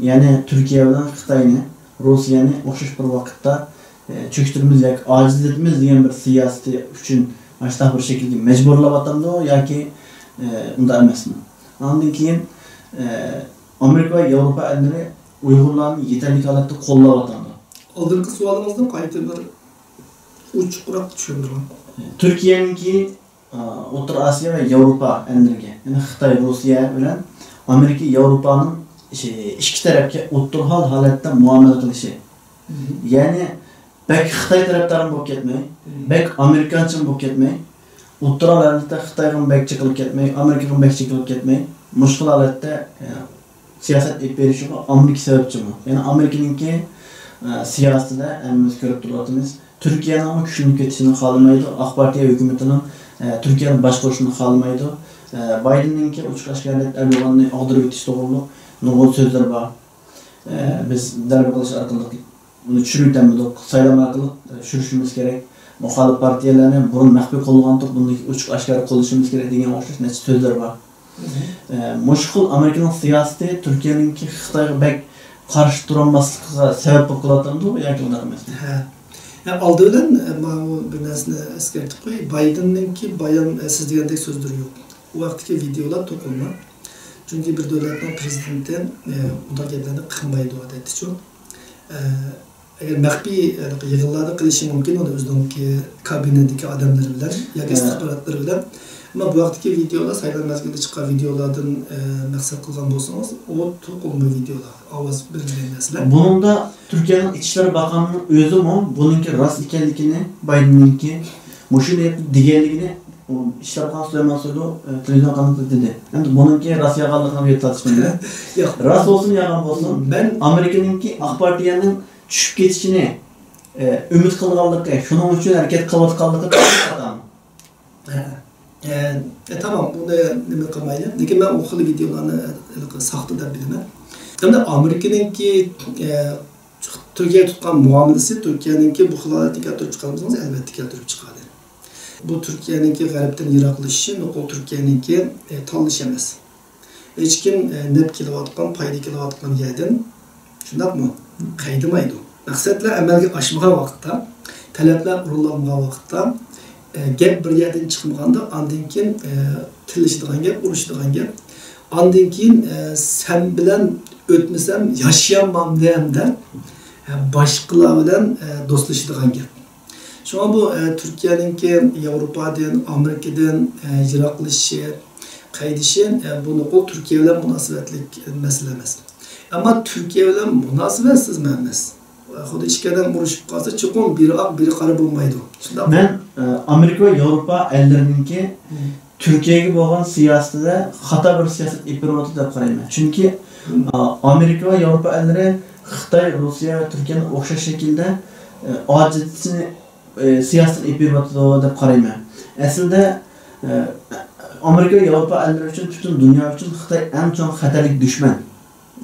يەنى تۈركىيە بىلەن خىتاينى، روسىيەنى ئوخشاش بىر ۋاقىتتا، ئە، چۆكتۈرىمىز ياكى ئاجىزلىتىمىز دېگەن بىر سىياسىتى ئۈچۈن ئاشۇنداق بىر شەكىلگە مەجبۇرلاۋاتامدۇ ياكى، ئە، ئۇنداق ئەمەسمۇ؟ ئاندىن كېيىن، ئە، ئامېرىكا ۋە ياۋروپا ئەللىرى ئۇيغۇرلارنى يېتەرلىك ھالەتتە قوللاۋاتامدۇ؟ ئالدىنقى سوئالىڭىزنى قايتا بىر ئوچۇقراق چۈشەندۈرۈڭ. تۈركىيەنىڭكى، ئا، ئوتتۇرا ئاسىيا ۋە ياۋروپا ئەللىرىگە، يەنى خىتاي، روسىيە بىلەن ئامېرىكا، ياۋروپانىڭ ئىككى تەرەپكە ئوتتۇرا ھال ھالەتتە مۇئامىلە قىلىشى. مم. يەنى بەك خىتاي تەرەپدارمۇ بولۇپ كەتمەي، مم. بەك ئامېرىكانچىمۇ بولۇپ كەتمەي، ئوتتۇرا ھالەتتە خىتايغىمۇ بەك چېقىلىپ كەتمەي، ئامېرىكىغىمۇ بەك چېقىلىپ كەتمەي، مۇشۇ خىل ھالەتتە، ئە، سىياسەت ئېلىپ بېرىشىغا ئامېرىكا سەۋەبچىمۇ؟ يەنى ئامېرىكىنىڭكى، ئە، سىياسىتىدە ھەممىمىز كۆرۈپ تۇرۇۋاتىمىز. تۈركىيەنىڭمۇ كۈچلىنىپ كېتىشىنى خالىمايدۇ. ئاق پارتىيە ھۆكۈمىتىنىڭ، ئە، تۈركىيەنى باشقۇرۇشىنى خالىمايدۇ. ئە، بايدېننىڭكى ئوچۇق ئاشكارا ئەردوغاننى ئاغدۇرۇۋېتىش توغرۇلۇق نۇرغۇن سۆزلىرى بار. ئە، بىز دەربە قىلىش ئارقىلىق ئۇنى چۈشۈرۈۋېتەلمىدۇق. سايلام ئارقىلىق، ئە، چۈشۈرۈشىمىز كېرەك. مۇخالىپ پارتىيەلەرنى بۇرۇن مەخپىي قوللىغانتۇق، بۇنى ئوچۇق ئاشكارا قوللىشىمىز كېرەك دېگەن ئوخشاش نەچچە سۆزلەر بار. ئە، مۇشۇ خىل ئامېرىكىنىڭ سىياسىتى تۈركىيەنىڭكى خىتايغا بەك قارشى تۇرالماسلىقىغا سەۋەب بولۇپ قالاتامدۇ ياكى ئۇنداق ئەمەسمۇ؟ ھە. ھە، ئالدى بىلەن، ئە، ماۋۇ بىر نەرسىنى ئەسكەرتىپ قوياي. بايدېننىڭكى بايان، ئە، سىز دېگەندەك سۆزلىرى يوق. ئۇ ۋاقىتتىكى ۋىدېئولار توقۇلما. چۈنكى بىر دۆلەتنىڭ پىرېزىدېنتى، ئە، ئۇنداق گەپلەرنى قىلمايدۇ ئادەتتىچۇ. ئە، ئەگەر مەخپىي، ئە، يىغىنلاردا قىلىشى مۇمكىن ئۇنى ئۆزىنىڭكى كابىنېتىدىكى ئادەملىرى بىلەن ياكى ھە. ئىستىخباراتلىرى بىلەن. ئەمما بۇ ھەقتىكى ۋىدېئولار سايلام مەزگىلىدە چىققان ۋىدېئولاردىن، ئە، مەقسەت قىلغان بولسىڭىز، ئۇ توقۇلما ۋىدېئولار، ئاۋاز بېرىلگەن نەرسىلەر. بۇنىڭدا تۈركىيەنىڭ ئىچ ئىشلار باقانىنىڭ ئۆزىمۇ بۇنىڭكى راست ئىكەنلىكىنى، بايدېننىڭكى مۇشۇنى دېگەنلىكىنى ئىشلار باققان سۇلايمان سويلۇ، ئە، تېلېۋىزىيون قانىلىدا دېدى. ئەمدى بۇنىڭكى راست يالغانلىقىنى بۇ يەردە تارتىشمايمەن. ياق. راست بولسۇن، يالغان بولسۇن. مەن ئامېرىكىنىڭكى ئاق پارتىيەنىڭ چۈشۈپ كېتىشىنى، ئە، ئۈمىد قىلغانلىقى، شۇنىڭ ئۈچۈن ھەرىكەت قىلىۋاتقانلىقى. ھە. ئە، ئە، تامام، بۇنى نېمە قىلمايلى. لېكىن مەن ئۇ خىل ۋىدېئولارنى، ئە، ساختا دەپ بىلىمەن. ئەمدى ئامېرىكىنىڭكى، ئە، تۈركىيەگە تۇتقان مۇئامىلىسى تۈركىيەنىڭكى بۇ خىل ھالەتنى كەلتۈرۈپ چىقارمىسىڭىز، ئەلۋەتتە كەلتۈرۈپ چىقاردى. بۇ تۈركىيەنىڭكى غەربتىن يىراقلىشىشى نوقۇل تۈركىيەنىڭكى، ئە، تاللىشى ئەمەس. ھېچكىم، ئە، نەپ كېلىۋاتقان، پايدا كېلىۋاتقان يەردىن، شۇنداقمۇ؟ قەيدىمايدۇ. مەقسەتلەر ئەمەلگە ئاشمىغان ۋاقىتتا، تەلەپلەر ئورۇنلانمىغان ۋاقىتتا، ئە، گەپ بىر يەردىن چىقمىغاندا، ئاندىن كېيىن، ئە، تىللىشىدىغان گەپ، ئۇرۇشىدىغان گەپ. ئاندىن كېيىن، ئە، سەن بىلەن ئۆتمىسەم ياشىيالمامدىم دەپ، ئە، باشقىلار بىلەن، ئە، دوستلىشىدىغان گەپ. شۇڭا بۇ، ئە، تۈركىيەنىڭكى ياۋروپادىن، ئامېرىكىدىن، ئە، يىراقلىشىشى، قەيدىشى، ئە، بۇ نوقۇل تۈركىيە بىلەن مۇناسىۋەتلىك، ئە، مەسىلە ئەمەس. ئەمما تۈركىيە بىلەن مۇناسىۋەتسىزمۇ ئەمەس. خۇددى ئىككى ئادەم ئۇرۇشۇپ قالسا، چوقۇم بىرى ئاق، بىرى قارا بولمايدۇ. شۇنداقمۇ؟ مەن، ئە، ئامېرىكا ۋە ياۋروپا ئەللىرىنىڭكى مم. تۈركىيەگە بولغان سىياسىتىدە خاتا بىر سىياسەت ئېلىپ بېرىۋاتىدۇ دەپ قارايمەن. چۈنكى، مم. ئا، ئامېرىكا ۋە ياۋروپا ئەللىرى خىتاي، روسىيە ۋە تۈركىيەنى ئوخشاش شەكىلدە، ئە، ئاجىزلىشىنى، ئە، سىياسىتىنى ئېلىپ بېرىۋاتىدۇ دەپ قارايمەن. ئەسلىدە، ئە، ئامېرىكا ۋە ياۋروپا ئەللىرى ئۈچۈن، پۈتۈن دۇنيا ئۈچۈن خىتاي ئەڭ چوڭ خەتەرلىك دۈشمەن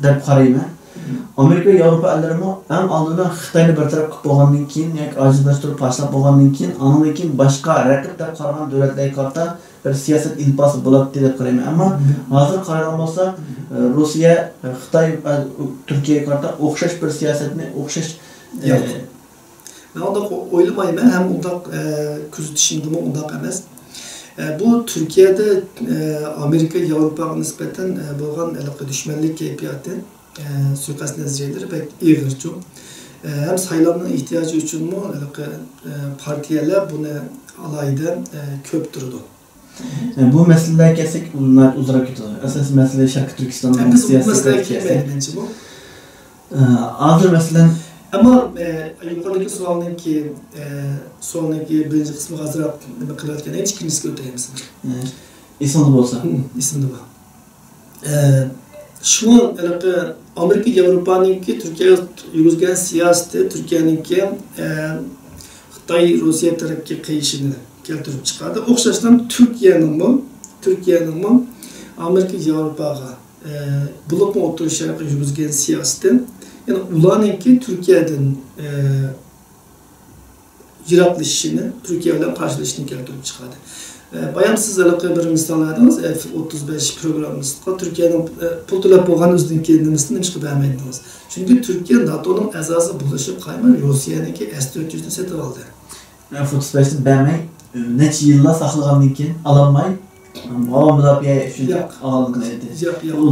دەپ قارايمەن. مم. ئامېرىكا ۋە ياۋروپا ئەللىرىمۇ ئەڭ ئالدى بىلەن خىتاينى بىر تەرەپ قىلىپ بولغاندىن كېيىن ياكى ئاجىزلاشتۇرۇپ پاشلاپ بولغاندىن كېيىن، ئاندىن كېيىن باشقا رەقىب دەپ قارىغان دۆلەتلەرگە قارىتا بىر سىياسەت ئېلىپ بارسا بولاتتى دەپ قارايمەن. ئەمما مم. ھازىر قارايدىغان بولساق، مم. ئە، روسىيە، ئە، خىتاي، ئە، تۈركىيەگە قارىتا ئوخشاش بىر سىياسەتنى، ئوخشاش، ئە، ياق. مەن ئۇنداق ئويلىمايمەن ھەم ئۇنداق، ئە، كۆزىتىشىمدىمۇ ئۇنداق ئەمەس. ئە، بۇ تۈركىيەدە، ئە، ئامېرىكا ياۋروپاغا نىسبەتەن، ئە، بولغان ھېلىقى دۈشمەنلىك كەيپىياتى، ئە، سۇيىقەست نەزەرىيەلىرى بەك ئېغىرچۇ. ئە، ھەم سايلامنىڭ ئېھتىياجى ئۈچۈنمۇ ھېلىقى، ئە، پارتىيەلەر بۇنى ئالاھىدە، ئە، كۆپ تۇرىدۇ. ئە، بۇ مەسىلىلەرگە كەلسەك، ئۇ ناھايىتى ئۇزىراق كېتىدۇ. ئاساسىي مەسىلە شەرقىي تۈركىستاننىڭ ھە، بىز بۇ سىياسىي مەسىلىگە كەلسەك. كەلمەيلى مەنچە بۇ. ئە، ھازىر مەسىلەن، ئەمما، ئە، يۇقىرىدىكى سوئالنىڭكى، ئە، سوئالنىڭكى بىرىنچى قىسمىغا ئازراق نېمە قىلىۋەتكەن، ئىككىنچىسىگە ئۆتەي مەسىلەن. ئە، ئېسىڭىزدە بولسا. ھىم، ئېسىمدە بار. ئە، شۇ ھېلىقى ئامېرىكا ياۋروپانىڭكى تۈركىيەگە يۈرگۈزگەن سىياسىتى، تۈركىيەنىڭكى، ئە، خىتاي، روسىيە تەرەپكە قېيىشىنى كەلتۈرۈپ چىقاردى. ئوخشاشلا تۈركىيەنىڭمۇ، تۈركىيەنىڭمۇ ئامېرىكا ياۋروپاغا، ئە، بولۇپمۇ ئوتتۇرا شەرققە يۈرگۈزگەن سىياسىتى، يەنى ئۇلارنىڭكى تۈركىيەدىن، ئە، يىراقلىشىشىنى، تۈركىيە بىلەن قارشىلىشىشنى كەلتۈرۈپ چىقاردى. ئە، بايام سىز ھېلىقى بىر مىسال بەردىڭىز، ئېف ئوتتۇز بەش پروگراممىسىغا تۈركىيەنىڭ، ئە، پۇل تۆلەپ بولغان ئۆزىنىڭكى نېمىسىنى نېمىشقا بەرمەيدىڭىز؟ چۈنكى تۈركىيە ناتونىڭ ئەزاسى بولۇشىغا قارىماي، روسىيەنىڭكى ئېس تۆت يۈزنى سېتىۋالدى. ئەف ئوتتۇز بەشنى بەرمەي، نەچچە يىللار ساقلىغاندىن كېيىن ئالالماي، ھاۋا مۇداپىئە ئۈچۈن ياق. ئالغانلىقىنى ئېيتتى. ياق، ياق. ئۇ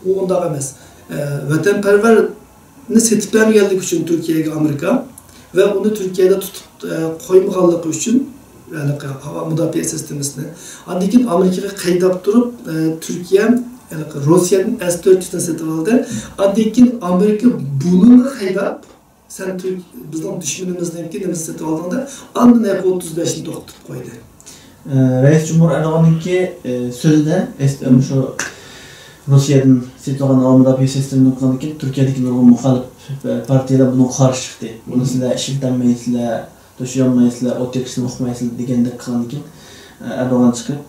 ئۇ ئۇنداق ئەمەس. ئە، ۋەتەنپەرۋەرنى سېتىپ بەرمىگەنلىكى ئۈچۈن تۈركىيەگە ئامېرىكا ۋە ئۇنى تۈركىيەدە تۇتۇپ، ئە، قويمىغانلىقى ئۈچۈن، ھېلىقى ھاۋا مۇداپىئە سىستېمىسىنى. ئاندىن كېيىن ئامېرىكىغا قەيداپ تۇرۇپ، ئە، تۈركىيە ھېلىقى روسىيەدىن ئەس تۆت يۈزنى سېتىپ ئالدى. ئاندىن كېيىن ئامېرىكا بۇنىڭغا قەيداپ، سەن تۈرك-، بىزنىڭ دۈشمىنىمىزنىڭكى نېمىسىنى سېتىۋالدىڭ دەپ، ئاندىن ئەپ ئوتتۇز بەشنى توختىتىپ قويدى. ئە، رەئىس جۇمھۇر ئەردوغاننىڭكى، ئە، سۆزىدە، ئەس-، مۇشۇ روسىيەدىن سېتىۋالغان ھاۋا مۇداپىئە سىستېمىنى قىلغاندىن كېيىن، تۈركىيەدىكى نۇرغۇن مۇخالىپ، ئە، پارتىيەلەر بۇنىڭغا قارشى چىقتى. بۇنى سىلەر ئىشلىتەلمەيسىلەر، توشۇيالمايسىلەر، ئوت يېقىشتىن ئۇقمايسىلەر دېگەندەك قىلغاندىن كېيىن، ئە، ئەردوغان چىقىپ،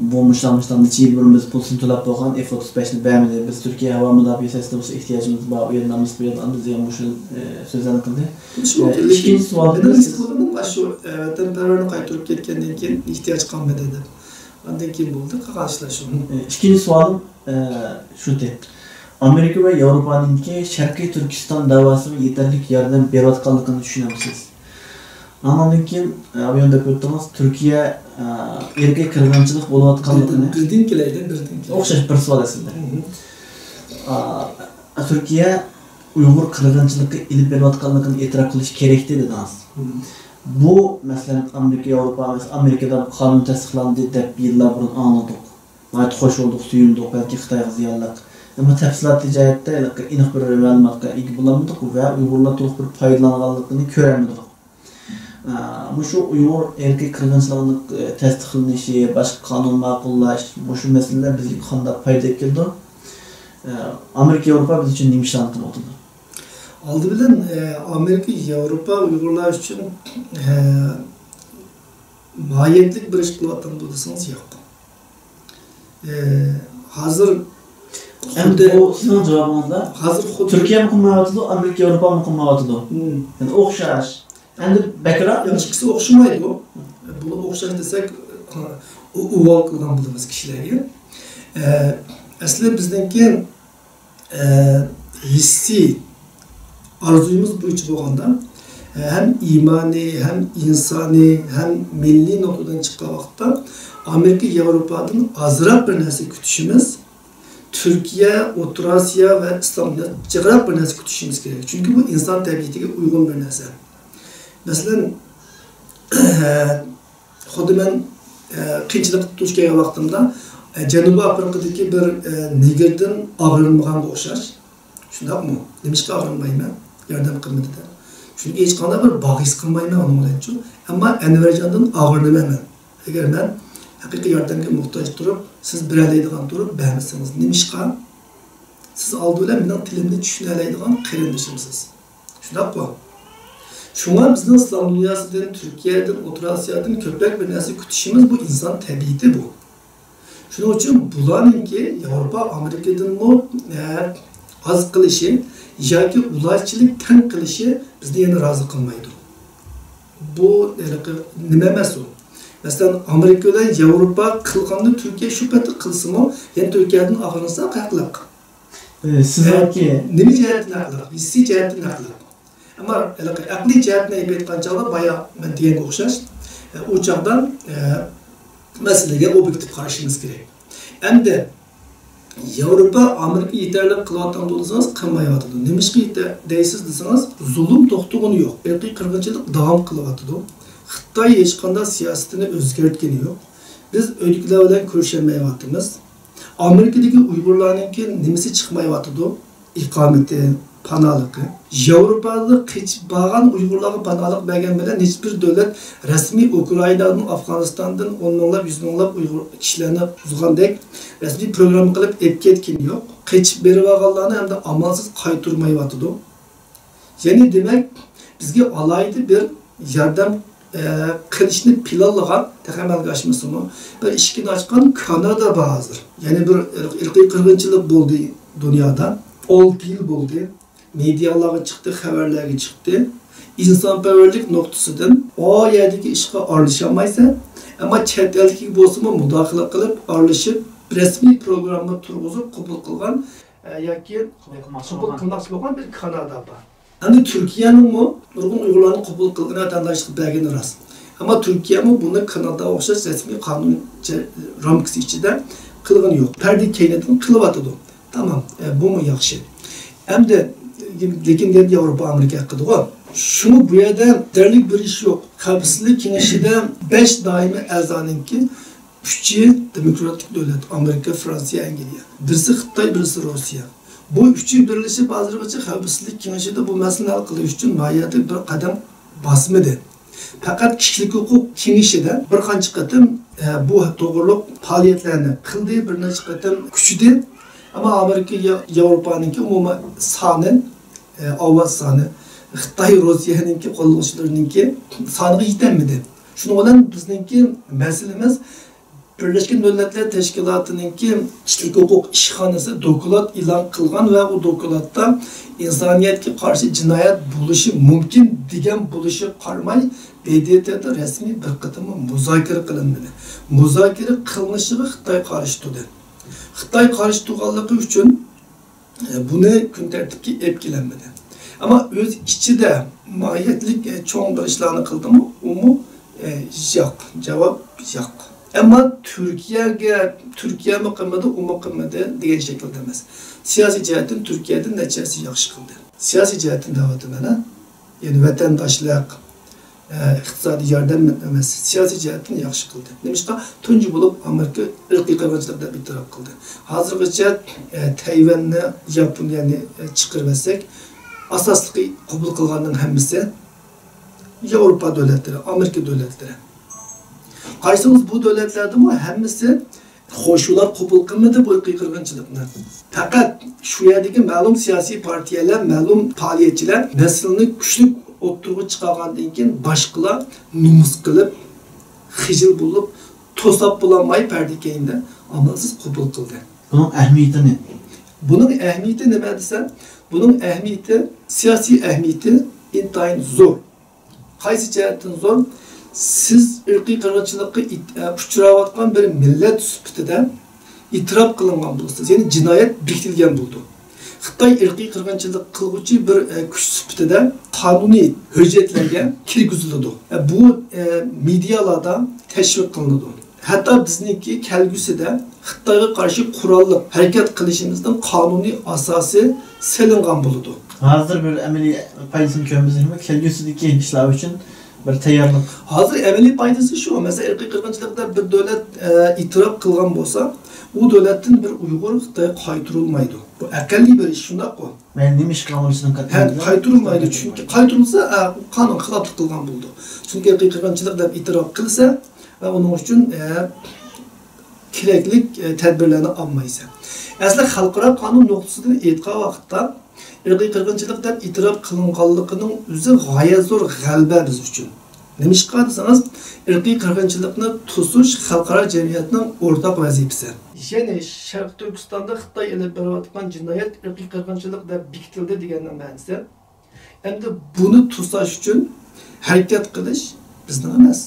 بۇ مۇشۇنداق، مۇشۇنداق نەچچە يىل بۇرۇن بىز پۇلسىنى تۆلەپ بولغان، ئېف ئوتتۇز بەشنى بەرمىدى. بىز تۈركىيە ھاۋا مۇداپىئە سىستېمىسىغا ئېھتىياجىمىز بار، ئۇ يەردىن ئالىمىز، بۇ يەردىن ئالىمىز دېگەن مۇشۇ، ئە، سۆزلەرنى قىلدى. شۇ ئە، ئىككىنچى سوئالىم، بىرىنچى سوئالىم شۇ، ئە، ۋەتەنپەرۋەرنى قايتۇرۇپ كەتكەندىن كېيىن ئېھتىياج قالمىدى دەپ. ئاندىن كېيىن بولدى، قالغان ئىشلار شۇ. ئە، ئىككىنچى سوئالىم، ئە، شۇ. ئامېرىكا ۋە ياۋروپانىڭكى شەرقىي تۈركىستان دەۋاسىغا يېتەرلىك ياردەم بېرىۋاتقانلىقىنى چۈشىنەمسىز؟ ئاندىن كېيىن، ئە، ئايان دەپ ئۆتتىڭىز، تۈركىيە، ئە، ئىرقىي قىرغىنچىلىق بولۇۋاتقانلىقىنى. بىردىن، بىردىن كېلەيلى، بىردىن كېلەيلى. ئوخشاش بىر سوئال ئەسلىدە. مم. ئا، تۈركىيە ئۇيغۇر قىرغىنچىلىقى ئېلىپ بېرىۋاتقانلىقىنى ئېتىراپ قىلىشى كېرەكتى دېدىڭىز. مم. بۇ، مەسىلەن، ئامېرىكا، ياۋروپا، مەسىلەن، ئامېرىكىدا قانۇن تەستىقلاندى دەپ يىللار بۇرۇن ئاڭلىدۇق. ناھايىتى خوش بولدۇق، سۆيۈندۇق، بەلكى خىتايغا زىيانلىق. ئەمما تەپسىلاتىي جەھەتتە ھېلىقى ئېنىق بىر مەلۇماتقا ئىگە بولالمىدۇق ۋە ئۇيغۇرلار تولۇق بىر پايدىلانغانلىقىنى كۆرەلمىدۇق. ئە، مۇشۇ ئۇيغۇر ئىرقىي قىرغىنچىلىقىنىڭ، ئە، تەستىقلىنىشى، باشقا قانۇن ماقۇللاش، مۇشۇ مەسىلىلەر بىزگە قانداق پايدا ئەكېلىدۇ؟ ئە، ئامېرىكا، ياۋروپا بىز ئۈچۈن نېمە ئىشلارنى قىلىۋاتىدۇ؟ ئالدى بىلەن، ئە، ئامېرىكا، ياۋروپا ئۇيغۇرلار ئۈچۈن، ئە، ماھىيەتلىك بىر ئىش قىلىۋاتامدۇ دېسىڭىز، ياق. ئە، ھازىر ئەمدى خۇددى بۇ سىزنىڭ جاۋابىڭىزدا ھازىر خۇددى تۈركىيەمۇ قىلمايۋاتىدۇ، ئامېرىكا، ياۋروپامۇ قىلمايۋاتىدۇ. مم. يەنى ئوخشاش. ئەمدى بەكرەك. ياق، ئىككىسى ئوخشىمايدۇ. بۇنى ئوخشاش دېسەك، ئۇ، ئۇۋال قىلغان بولىمىز كىشىلەرگە. ئە، ئەسلى بىزنىڭكى، ئە، ھېسسىي ئارزۇيىمىز بويىچە بولغاندا، ئە، ھەم ئىمانىي، ھەم ئىنسانىي، ھەم مىللىي نۇقتىدىن چىققان ۋاقىتتا ئامېرىكا، ياۋروپادىن ئازراق بىر نەرسە كۈتۈشىمىز، تۈركىيە، ئوتتۇرا ئاسىيا ۋە ئىسلام دۇنياسىدىن جىقراق بىر نەرسە كۈتۈشىمىز كېرەك. چۈنكى بۇ ئىنسان تەبىئىتىگە ئۇيغۇن بىر نەرسە. مەسىلەن، خۇددى مەن، ئە، قىيىنچىلىققا دۇچ كەلگەن ۋاقتىمدا، ئە، جەنۇبىي ئافرىقىدىكى بىر، ئە، نېگىردىن ئاغرىنمىغانغا ئوخشاش. شۇنداقمۇ؟ نېمىشقا ئاغرىنمايمەن؟ ياردەم قىلمىدى دەپ. چۈنكى ھېچقانداق بىر باغ ھېس قىلمايمەن ئۇنىڭ بىلەنچۇ. ئەمما ئەنۋەرجاندىن ئاغرىنىمەن مەن. ئەگەر مەن ھەقىقىي ياردەمگە موھتاج تۇرۇپ، سىز بېرەلەيدىغان تۇرۇپ بەرمىسىڭىز، نېمىشقا؟ سىز ئالدى بىلەن مېنىڭ تىلىمنى چۈشىنەلەيدىغان قېرىندىشىمسىز. شۇنداققۇ؟ شۇڭا بىزنىڭ ئىسلام دۇنياسىدىن، تۈركىيەدىن، ئوتتۇرا ئاسىيادىن كۆپرەك بىر نەرسە كۈتۈشىمىز، بۇ ئىنسان تەبىئىتى بۇ. شۇنىڭ ئۈچۈن بۇلارنىڭكى ياۋروپا، ئامېرىكىدىنمۇ، ئە، ئاز قىلىشى ياكى ئۇلارچىلىك تەڭ قىلىشى بىزنى يەنە رازى قىلمايدۇ. بۇ ھېلىقى نېمە ئەمەس ئۇ. مەسىلەن، ئامېرىكا بىلەن ياۋروپا قىلغاننى تۈركىيە شۇ پەتتە قىلسىمۇ، يەنە تۈركىيەدىن ئاغرىنساق ھەقلىق. ئى، سىزنىڭكى نېمە جەھەتتىن ھەقلىق؟ ھېسسىي جەھەتتىن ھەقلىق. ئەمما ھېلىقى ئەقلىي جەھەتتىن ئېلىپ ئېيتقان چاغدا، بايا مەن دېگەنگە ئوخشاش، ئۇ چاغدا، ئە، مەسىلىگە ئوبيېكتىپ قارىشىمىز كېرەك. ئەمدى ياۋروپا، ئامېرىكا يېتەرلىك قىلىۋاتامدۇ دېسىڭىز، قىلمايۋاتىدۇ. نېمىشقا يېتە-، دەيسىز دېسىڭىز، زۇلۇم توختىغىنى يوق. ئىرقىي قىرغىنچىلىق داۋام قىلىۋاتىدۇ. خىتاي ھېچقانداق سىياسىتىنى ئۆزگەرتكىنى يوق. بىز ئۆيدىكىلەر بىلەن كۆرۈشەلمەيۋاتىمىز. ئامېرىكىدىكى ئۇيغۇرلارنىڭكى نېمىسى چىقمايۋاتىدۇ؟ ئىقامىتى، پاناھلىقى. ياۋروپادا قېچىپ بارغان ئۇيغۇرلارغا پاناھلىق بەرگەن بىلەن ھېچبىر دۆلەت رەسمىي ئۇكرائىنادىن، ئافغانىستاندىن ئون مىڭلاپ، يۈز مىڭلاپ ئۇيغۇر كىشىلەرنى ئۇزغاندەك رەسمىي پروگرامما قىلىپ ئېلىپ كەتكىنى يوق. قېچىپ بېرىۋالغانلارنى ھەمدە ئامالسىز قايتۇرمايۋاتىدۇ. يەنى دېمەك، بىزگە ئالاھىدە بىر ياردەم، ئە، قىلىشنى پىلانلىغان، تېخى ئەمەلگە ئاشمىسىمۇ، بىر ئىشىكنى ئاچقان كانادا بار ھازىر. يەنى بىر ئىرق-، ئىرقىي قىرغىنچىلىق بولدى دۇنيادا. ئالتە يىل بولدى. مېدىيالارغا چىقتى، خەۋەرلەرگە چىقتى. ئىنسانپەرۋەرلىك نۇقتىسىدىن ئۇ يەردىكى ئىشقا ئارىلىشالمايسەن. ئەمما چەت ئەلدىكىگە بولسىمۇ مۇداخىلە قىلىپ، ئارىلىشىپ، رەسمىي پروگرامما تۇرغۇزۇپ قوبۇل قىلغان، ئە، ياكى قوبۇل قىلماقچى قوبۇل بولغان. قىلماقچى بولغان بىر كانادا بار. ئەمدى تۈركىيەنىڭمۇ نۇرغۇن ئۇيغۇرلارنى قوبۇل قىلغىنى، ۋەتەنداشلىق بەرگىنى راست. ئەمما تۈركىيەمۇ بۇنى كاناداغا ئوخشاش رەسمىي قانۇن چە-، رامكىسى ئىچىدە قىلغىنى يوق. پەردە كەينىدىن قىلىۋاتىدۇ. تامام، ئە، بۇمۇ ياخشى. ئەمدى، لېكىن يەنە ياۋروپا، ئامېرىكا ھەققىدىغۇ. شۇڭا بۇ يەردە دەرلىك بىر ئىش يوق. خەۋپسىزلىك كېڭىشىدە بەش دائىمىي ئەزانىڭكى ئۈچى دېموكراتىك دۆلەت، ئامېرىكا، فرانسىيە، ئەنگلىيە. بىرسى خىتاي، بىرسى روسىيە. بۇ ئۈچى بىرلىشىپ ھازىرغىچە خەۋپسىزلىك كېڭىشىدە بۇ مەسىلىنى ھەل قىلىش ئۈچۈن ناھايىتى بىر قەدەم باسمىدى. پەقەت كىشىلىك ھوقۇق كېڭىشىدە بىر قانچە قېتىم، ئە، بۇ توغرۇلۇق پائالىيەتلەرنى قىلدى، بىر نەچچە قېتىم كۈچىدى. ئەمما ئامېرىكا، يا-، ياۋروپانىڭكى ئومۇمىي سانى، ئە، ئاۋاز سانى خىتاي، روسىيەنىڭكى قوللىغۇچىلىرىنىڭكى سانىغا يېتەلمىدى. شۇنىڭ بىلەن بىزنىڭكى مەسىلىمىز بىرلەشكەن دۆلەتلەر تەشكىلاتىنىڭكى كىشىلىك ھوقۇق ئىشخانىسى دوكلات ئېلان قىلغان ۋە ئۇ دوكلاتتا ئىنسانىيەتكە قارشى جىنايەت بولۇشى مۇمكىن دېگەن بولۇشىغا قارىماي، ب د ت دا رەسمىي بىر قېتىممۇ مۇزاكىرە قىلىنمىدى. مۇزاكىرە قىلىنىشىغا خىتاي قارشى تۇردى. خىتاي قارشى تۇرغانلىقى ئۈچۈن، ئە، بۇنى كۈن تەرتىپكە ئېلىپ كېلەلمىدى. ئەمما ئۆز ئىچىدە ماھىيەتلىك، ئە، چوڭ بىر ئىشلارنى قىلدىمۇ، ئۇمۇ، ئە، ياق. جاۋاب ياق. ئەمما تۈركىيەگە، تۈركىيەمۇ قىلمىدى، ئۇمۇ قىلمىدى دېگەن شەكىلدە ئەمەس. سىياسىي جەھەتتىن تۈركىيەدىن نەچچە ھەسسە ياخشى قىلدى. سىياسىي جەھەتتىن دەۋاتىمەن، ھە؟ يەنى ۋەتەنداشلىق، ئە، ئىقتىسادىي ياردەم ئەمەس، سىياسىي جەھەتتىن ياخشى قىلدى. نېمىشقا؟ تۇنجى بولۇپ ئامېرىكا ئىرقىي قىرغىنچىلىق دەپ ئېتىراپ قىلدى. ھازىرغىچە، ئە، تەيۋەننى، ياپونىيەنى، ئە، چىقىرىۋەتسەك، ئاساسلىقى قوبۇل قىلغاننىڭ ھەممىسى ياۋروپا دۆلەتلىرى، ئامېرىكا دۆلەتلىرى. قارىسىڭىز، بۇ دۆلەتلەردىمۇ ھەممىسى خوش، ئۇلار قوبۇل قىلمىدى بۇ ئىرقىي قىرغىنچىلىقنى. پەقەت شۇ يەردىكى مەلۇم سىياسىي پارتىيەلەر، مەلۇم پائالىيەتچىلەر مەسىلىنى كۈچلۈك ئوتتۇرىغا چىقارغاندىن كېيىن باشقىلار نومۇس قىلىپ، خىجىل بولۇپ، توساپ بولالماي پەردە كەينىدە ئامالسىز قوبۇل قىلدى. بۇنىڭ ئەھمىيىتى نېمە؟ بۇنىڭ ئەھمىيىتى نېمە دېسە، بۇنىڭ ئەھمىيىتى، سىياسىي ئەھمىيىتى ئىنتايىن زور. قايسى جەھەتتىن زور؟ سىز ئىرقىي قىرغىنچىلىققا ئىت-، ئە، ئۇچراۋاتقان بىر مىللەت سۈپىتىدە ئېتىراپ قىلىنغان بولسىڭىز، يەنى جىنايەت بېكىتىلگەن بولىدۇ. خىتاي ئىرقىي قىرغىنچىلىق قىلغۇچى بىر، ئە، كۈچ سۈپىتىدە قانۇنىي ھۆججەتلەرگە كىرگۈزۈلىدۇ. ئە، بۇ، ئە، مېدىيالاردا تەشۋىق قىلىنىدۇ. ھەتتا بىزنىڭكى كەلگۈسىدە خىتايغا قارشى قوراللىق ھەرىكەت قىلىشىمىزنىڭ قانۇنىي ئاساسى سېلىنغان بولىدۇ. ھازىر بىر ئەمەلىي پايدىسىنى كۆرمىسەكمۇ، كەلگۈسىدىكى ئىشلار ئۈچۈن بىر تەييارلىق. ھازىر ئەمەلىي پايدىسى شۇ. مەسىلەن، ئىرقىي قىرغىنچىلىق دەپ بىر دۆلەت، ئە، ئېتىراپ قىلغان بولسا، ئۇ دۆلەتتىن بىر ئۇيغۇر خىتايغا قايتۇرۇلمايدۇ. بۇ ئەقەللىي بىر ئىش، شۇنداققۇ؟ مەن نېمە ئىش قىلغان بولسىدىن ھە، قايتۇرۇلمايدۇ. چۈنكى قايتۇرۇلسا، ئە، قانۇنغا خىلاپلىق قىلغان بولىدۇ. چۈنكى ئىرقىي قىرغىنچىلىق دەپ ئېتىراپ قىلسا، ۋە ئۇنىڭ ئۈچۈن، ئە، كېرەكلىك، ئە، تەدبىرلەرنى ئالمايسەن. ئەسلى خەلقئارا قانۇن نۇقتىسىدىن ئېيتقان ۋاقىتتا، ئىرقىي قىرغىنچىلىق دەپ ئېتىراپ قىلىنغانلىقىنىڭ ئۆزى غايەت زور غەلىبە بىز ئۈچۈن. نېمىشقا دېسىڭىز، ئىرقىي قىرغىنچىلىقنى توسۇش خەلقئارا جەمئىيەتنىڭ ئورتاق ۋەزىپىسى. يەنى شەرقىي تۈركىستاندا خىتاي ئېلىپ بېرىۋاتقان جىنايەت ئىرقىي قىرغىنچىلىق دەپ بېكىتىلدى دېگەننىڭ مەنىسى، ئەمدى بۇنى توساش ئۈچۈن ھەرىكەت قىلىش بىزنىڭ ئەمەس.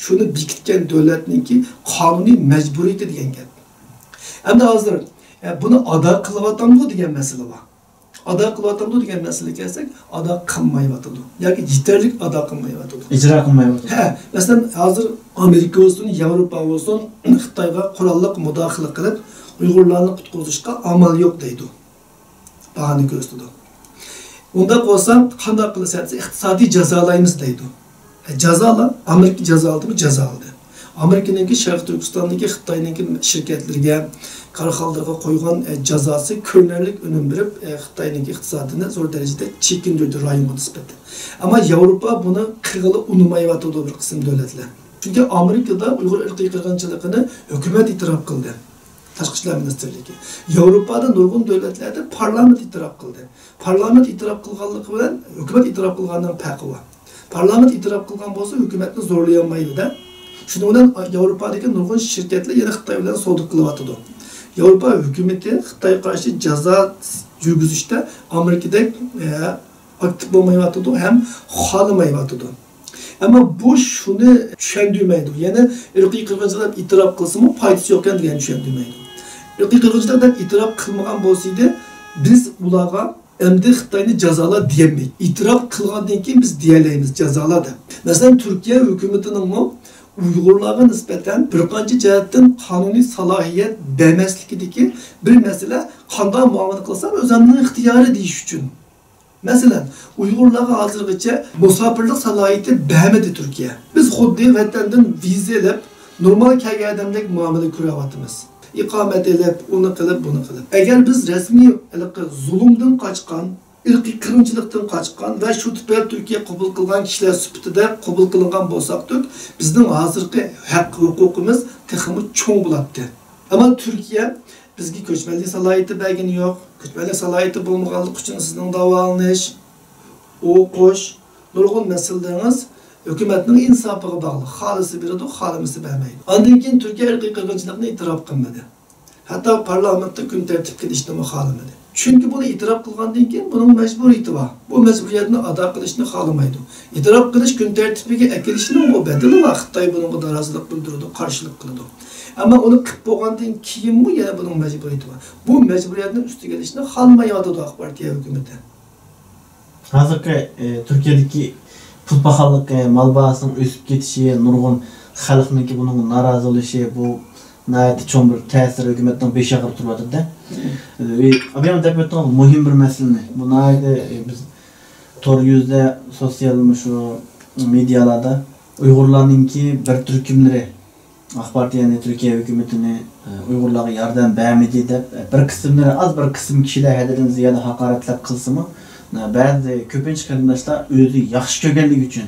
شۇنى بېكىتكەن دۆلەتنىڭكى قانۇنىي مەجبۇرىيىتى دېگەن گەپ. ئەمدى ھازىر، ئە، بۇنى ئادا قىلىۋاتامدۇ دېگەن مەسىلە بار. ئادا قىلىۋاتامدۇ دېگەن مەسىلىگە كەلسەك، ئادا قىلمايۋاتىدۇ. ياكى يېتەرلىك ئادا قىلمايۋاتىدۇ. ئىجرا قىلمايۋاتىدۇ. ھە، مەسىلەن، ھازىر ئامېرىكا بولسۇن، ياۋروپا بولسۇن، خىتايغا قوراللىق مۇداخىلە قىلىپ، ئۇيغۇرلارنى قۇتقۇزۇشقا ئامال يوق دەيدۇ. باھانە كۆرسىتىدۇ. ئۇنداق بولسا قانداق قىلىسەن دېسە، ئىقتىسادىي جازالايمىز دەيدۇ. ئە، جازالا، ئامېرىكا جازالىدىمۇ؟ جازالىدى. ئامېرىكىنىڭكى شەرقىي تۈركىستاندىكى خىتاينىڭكى شىركەتلىرىگە، كارخانىلىرىغا قويغان، ئە، جازاسى كۆرۈنەرلىك ئۈنۈم بېرىپ، ئە، خىتاينىڭكى ئىقتىسادىنى زور دەرىجىدە چېكىندۈردى رايونغا نىسبەتەن. ئەمما ياۋروپا بۇنى قىلغىلى ئۇنىمايۋاتىدۇ بىر قىسىم دۆلەتلەر. چۈنكى ئامېرىكىدا ئۇيغۇر ئىرقىي قىرغىنچىلىقىنى ھۆكۈمەت ئېتىراپ قىلدى. تاشقى ئىشلار مىنىستىرلىكى. ياۋروپادا نۇرغۇن دۆلەتلەردە پارلامېنت ئېتىراپ قىلدى. پارلامېنت ئېتىراپ قىلغانلىقى بىلەن ھۆكۈمەت ئېتىراپ قىلغاننىڭ پەرقى بار. پارلامېنت ئېتىراپ قىلغان بولسا، ھۆكۈمەتنى زورلىيالمايدۇ-دە. شۇنىڭ بىلەن ياۋروپادىكى نۇرغۇن شىركەتلەر يەنە خىتاي بىلەن سودا قىلىۋاتىدۇ. ياۋروپا ھۆكۈمىتى خىتايغا قارشى جازا يۈرگۈزۈشتە ئامېرىكىدەك، ئە، ئاكتىپ بولمايۋاتىدۇ ھەم خالىمايۋاتىدۇ. ئەمما بۇ شۇنى چۈشەندۈرمەيدۇ. يەنى ئىرقىي قىرغىنچىلىق دەپ ئېتىراپ قىلسىمۇ پايدىسى يوقكەن دېگەننى چۈشەندۈرمەيدۇ. ئىرقىي قىرغىنچىلىق دەپ ئېتىراپ قىلمىغان بولسىدى، بىز ئۇلارغا ئەمدى خىتاينى جازالا دېيەلمەيدۇ. ئېتىراپ قىلغاندىن كېيىن بىز دېيەلەيمىز جازالا دەپ. مەسىلەن، تۈركىيە ھۆكۈمىتىنىڭمۇ ئۇيغۇرلارغا نىسبەتەن بىر قانچە جەھەتتىن قانۇنىي سالاھىيەت بەرمەسلىكىدىكى بىر مەسىلە، قانداق مۇئامىلە قىلسام ئۆزۈمنىڭ ئىختىيارى دېيىش ئۈچۈن. مەسىلەن، ئۇيغۇرلارغا ھازىرغىچە مۇساپىرلىق سالاھىيىتى بەرمىدى تۈركىيە. بىز خۇددى ۋەتەندىن ۋىزا ئېلىپ، نورمال كەلگەن ئادەمدەك مۇئامىلە كۆرۈۋاتىمىز. ئىقامەت ئېلىپ، ئۇنى قىلىپ، بۇنى قىلىپ. ئەگەر بىز رەسمىي ھېلىقى زۇلۇمدىن قاچقان، ئىرقىي قىرغىنچىلىقتىن قاچقان ۋە شۇ تۈپەيلى تۈركىيە قوبۇل قىلغان كىشىلەر سۈپىتىدە قوبۇل قىلىنغان بولساقتۇق، بىزنىڭ ھازىرقى ھەق ھوقۇقىمىز تېخىمۇ چوڭ بولاتتى. ئەمما تۈركىيە بىزگە كۆچمەنلىك سالاھىيىتى بەرگىنى يوق، كۆچمەنلىك سالاھىيىتى بولمىغانلىقى ئۈچۈن سىزنىڭ داۋالىنىش، ئوقۇش، نۇرغۇن مەسىلىلىرىڭىز، ھۆكۈمەتنىڭ ئىنساپىغا باغلىق. خالىسا بېرىدۇ، خالىمىسا بەرمەيدۇ. ئاندىن كېيىن تۈركىيە ئىرقىي قىرغىنچىلىقنى ئېتىراپ قىلمىدى. ھەتتا پارلامېنتتا كۈن تەرتىپكە ئېلىشنىمۇ خالىمىدى. چۈنكى بۇنى ئېتىراپ قىلغاندىن كېيىن بۇنىڭ مەجبۇرىيىتى بار. بۇ مەجبۇرىيەتنى ئادا قىلىشنى خالىمايدۇ. ئېتىراپ قىلىش كۈن تەرتىپىگە ئەكېلىشنىڭ ئۇ بەدىلى بار. خىتاي بۇنىڭغا نارازىلىق بىلدۈرىدۇ، قارشىلىق قىلىدۇ. ئەمما ئۇنى قىلىپ بولغاندىن كېيىنمۇ يەنە بۇنىڭ مەجبۇرىيىتى بار. بۇ مەجبۇرىيەتنى ئۈستىگە ئېلىشنى خالىمايۋاتىدۇ ئاق پارتىيە ھۆكۈمىتى. ھازىرقى، ئە، تۈركىيەدىكى پۇل پاخاللىقى، مال باھاسىنىڭ ئۆسۈپ كېتىشى، نۇرغۇن خەلقنىڭكى بۇنىڭغا نارازى بولۇشى، بۇ ناھايىتى چوڭ بىر تەسىر ھۆكۈمەتنىڭ بېشى ئاغرىپ تۇرۇۋاتىدۇ. ئە، ئابايام دەپ ئۆتتىڭىز، مۇھىم بىر مەسىلىنى. بۇ ناھايىتى، ئە، بىز تور يۈزىدە، سوتسىيال مۇشۇ مېدىيالاردا ئۇيغۇرلارنىڭكى بىر تۈركۈملىرى ئاق پارتىيەنى، تۈركىيە ھۆكۈمىتىنى، ئۇيغۇرلارغا ياردەم بەرمىدى دەپ، بىر قىسىملىرى، ئاز بىر قىسىم كىشىلەر ھەددىدىن زىيادە ھاقارەتلەپ قىلسىمۇ، بەزى كۆپىنچە قېرىنداشلار ئۆزى ياخشى كۆرگەنلىكى ئۈچۈن،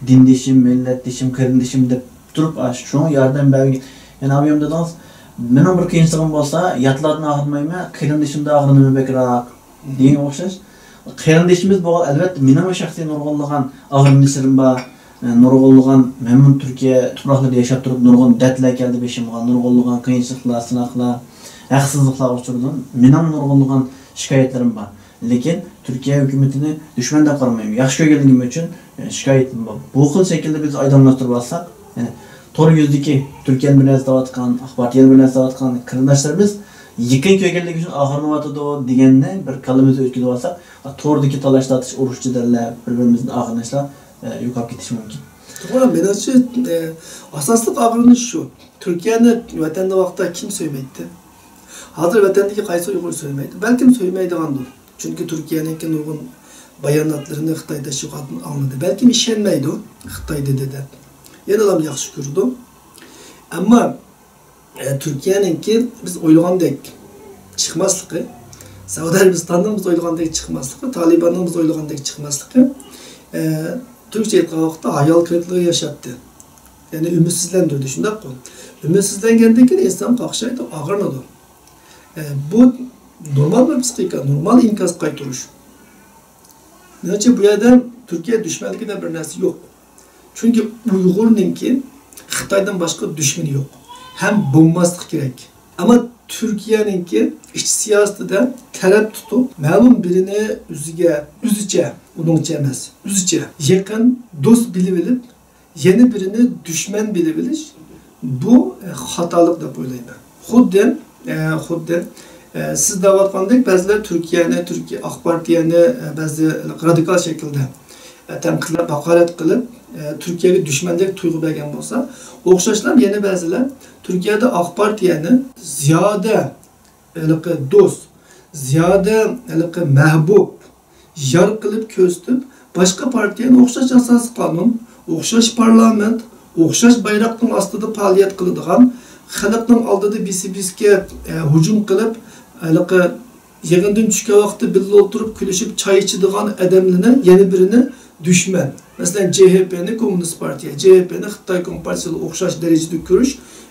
دىندىشىم، مىللەتدىشىم، قېرىندىشىم دەپ تۇرۇپ، ئاشۇ شۇڭا ياردەم بەرگەن. يەنە ئابايام دېدىڭىز، مېنىڭ بىر قىيىنچىلىقىم بولسا، ياتلاردىن ئاغرىنمايمەن، قېرىندىشىمدىن ئاغرىنىمەن بەكرەك. دېگەنگە ئوخشاش. قېرىندىشىمىز بولغان، ئەلۋەتتە، مېنىڭمۇ شەخسىي نۇرغۇنلىغان ئاغرىنىشلىرىم بار. ئە، نۇرغۇنلىغان، مەنمۇ تۈركىيە تۇپراقلىرىدا ياشاپ تۇرۇپ، نۇرغۇن دەردلەر كەلدى بېشىمغا، نۇرغۇنلىغان قىيىنچىلىقلار، سىناقلار، ھەقسىزلىقلارغا ئۇچرىدىم. مېنىڭمۇ نۇرغۇنلىغان شىكايەتلىرىم بار. لېكىن تۈركىيە ھۆكۈمىتىنى دۈشمەن دەپ قارىمايمەن. ياخشى كۆرگەنلىكىم ئۈچۈن، ئە، شىكايىتىم بار. بۇ خىل شەكىلدە بىز ئايدىڭلاشتۇرۇپ ئالساق، يەنى تور يۈزىدىكى تۈركىيەنى بىر نەرسە دەۋاتقان، ئاق پارتىيەنى بىر نەرسە دەۋاتقان قېرىنداشلىرىمىز يېقىن كۆرگەنلىكى ئۈچۈن ئاغرىنىۋاتىدۇ دېگەننى بىر كاللىمىزدا ئۆتكۈزۈپ ئالساق، توردىكى تالاش-تارتىش، ئۇرۇش-جېدەللەر، بىر-بىرىمىزدىن ئاغرىنىشلار، ئە، يوقاپ كېتىشى مۇمكىن. توغرا، مېنىڭچە، ئە، ئاساسلىق ئاغرىنىش شۇ. تۈركىيەنى ۋەتەندە ۋاقىتتا كىم سۆيمەيتتى؟ ھازىر ۋەتەندىكى قايسى ئۇيغۇر سۆيمەيدۇ؟ بەلكىم سۆيمەيدىغاندۇر. چۈنكى تۈركىيەنىڭكى نۇرغۇن باياناتلىرىنى خىتاي تەشۋىقاتىدىن ئاڭلىدى. بەلكىم ئىشەنمەيدۇ، خىتاي دېدى دەپ. يەنىلا ياخشى كۆرىدۇ. ئەمما، ئە، تۈركىيەنىڭكى بىز ئويلىغاندەك چىقماسلىقى، سەئۇدى ئەرەبىستاننىڭ بىز ئويلىغاندەك چىقماسلىقى، تالىباننىڭ بىز ئويلىغاندەك چىقماسلىقى، ئە، تۈركچە ئېيتقان ۋاقىتتا ھايال كىرىكلىكى ياشاتتى. يەنى ئۈمىدسىزلەندۈردى، شۇنداققۇ؟ ئۈمىدسىزلەنگەندىن كېيىن ئىنسان قاقشايدۇ، ئاغرىنىدۇ. ئە، بۇ نورمال بىر پسىخىكا، نورمال ئىنكاس قايتۇرۇش. مېنىڭچە، بۇ يەردە تۈركىيە دۈشمەنلىكى دەپ بىر نەرسە يوق. چۈنكى ئۇيغۇرنىڭكى خىتايدىن باشقا دۈشمىنى يوق. ھەم بولماسلىقى كېرەك. ئەمما تۈركىيەنىڭكى ئىچ سىياسىتىدە تەرەپ تۇتۇپ، مەلۇم بىرىنى ئۆزىگە، ئۆزىچە، ئۇنىڭچە ئەمەس، ئۆزىچە يېقىن دوست بىلىۋېلىپ، يەنە بىرىنى دۈشمەن بىلىۋېلىش، بۇ، ئە، خاتالىق دەپ ئويلايمەن. خۇددى، ئە، خۇددى، ئە، سىز دەۋاتقاندەك بەزىلەر تۈركىيەنى، تۈركىيە ئاق پارتىيەنى، ئە، بەزى رادىكال شەكىلدە، ئە، تەنقىدلەپ، ھاقارەت قىلىپ، ئە، تۈركىيەگە دۈشمەندەك تۇيغۇ بەرگەن بولسا، ئوخشاشلا يەنە بەزىلەر تۈركىيەدە ئاق پارتىيەنى زىيادە ھېلىقى دوست، زىيادە ھېلىقى مەھبۇب، يار قىلىپ كۆرسىتىپ، باشقا پارتىيەنى ئوخشاش ئاساسىي قانۇن، ئوخشاش پارلامېنت، ئوخشاش بايراقنىڭ ئاستىدا پائالىيەت قىلىدىغان، خەلقنىڭ ئالدىدا بېسى-بېسىكە، ئە، ھۇجۇم قىلىپ، ھېلىقى يىغىندىن چۈشكەن ۋاقىتتا بىللە ئولتۇرۇپ كۈلۈشۈپ چاي ئىچىدىغان ئادەملىرىنى يەنە بىرىنى دۈشمەن. مەسىلەن، جې ھې پېنى كوممۇنىست پارتىيە، جې ھې پېنى خىتاي كومپارتىيىسى ئوخشاش دەرىجىدە كۆرۈش،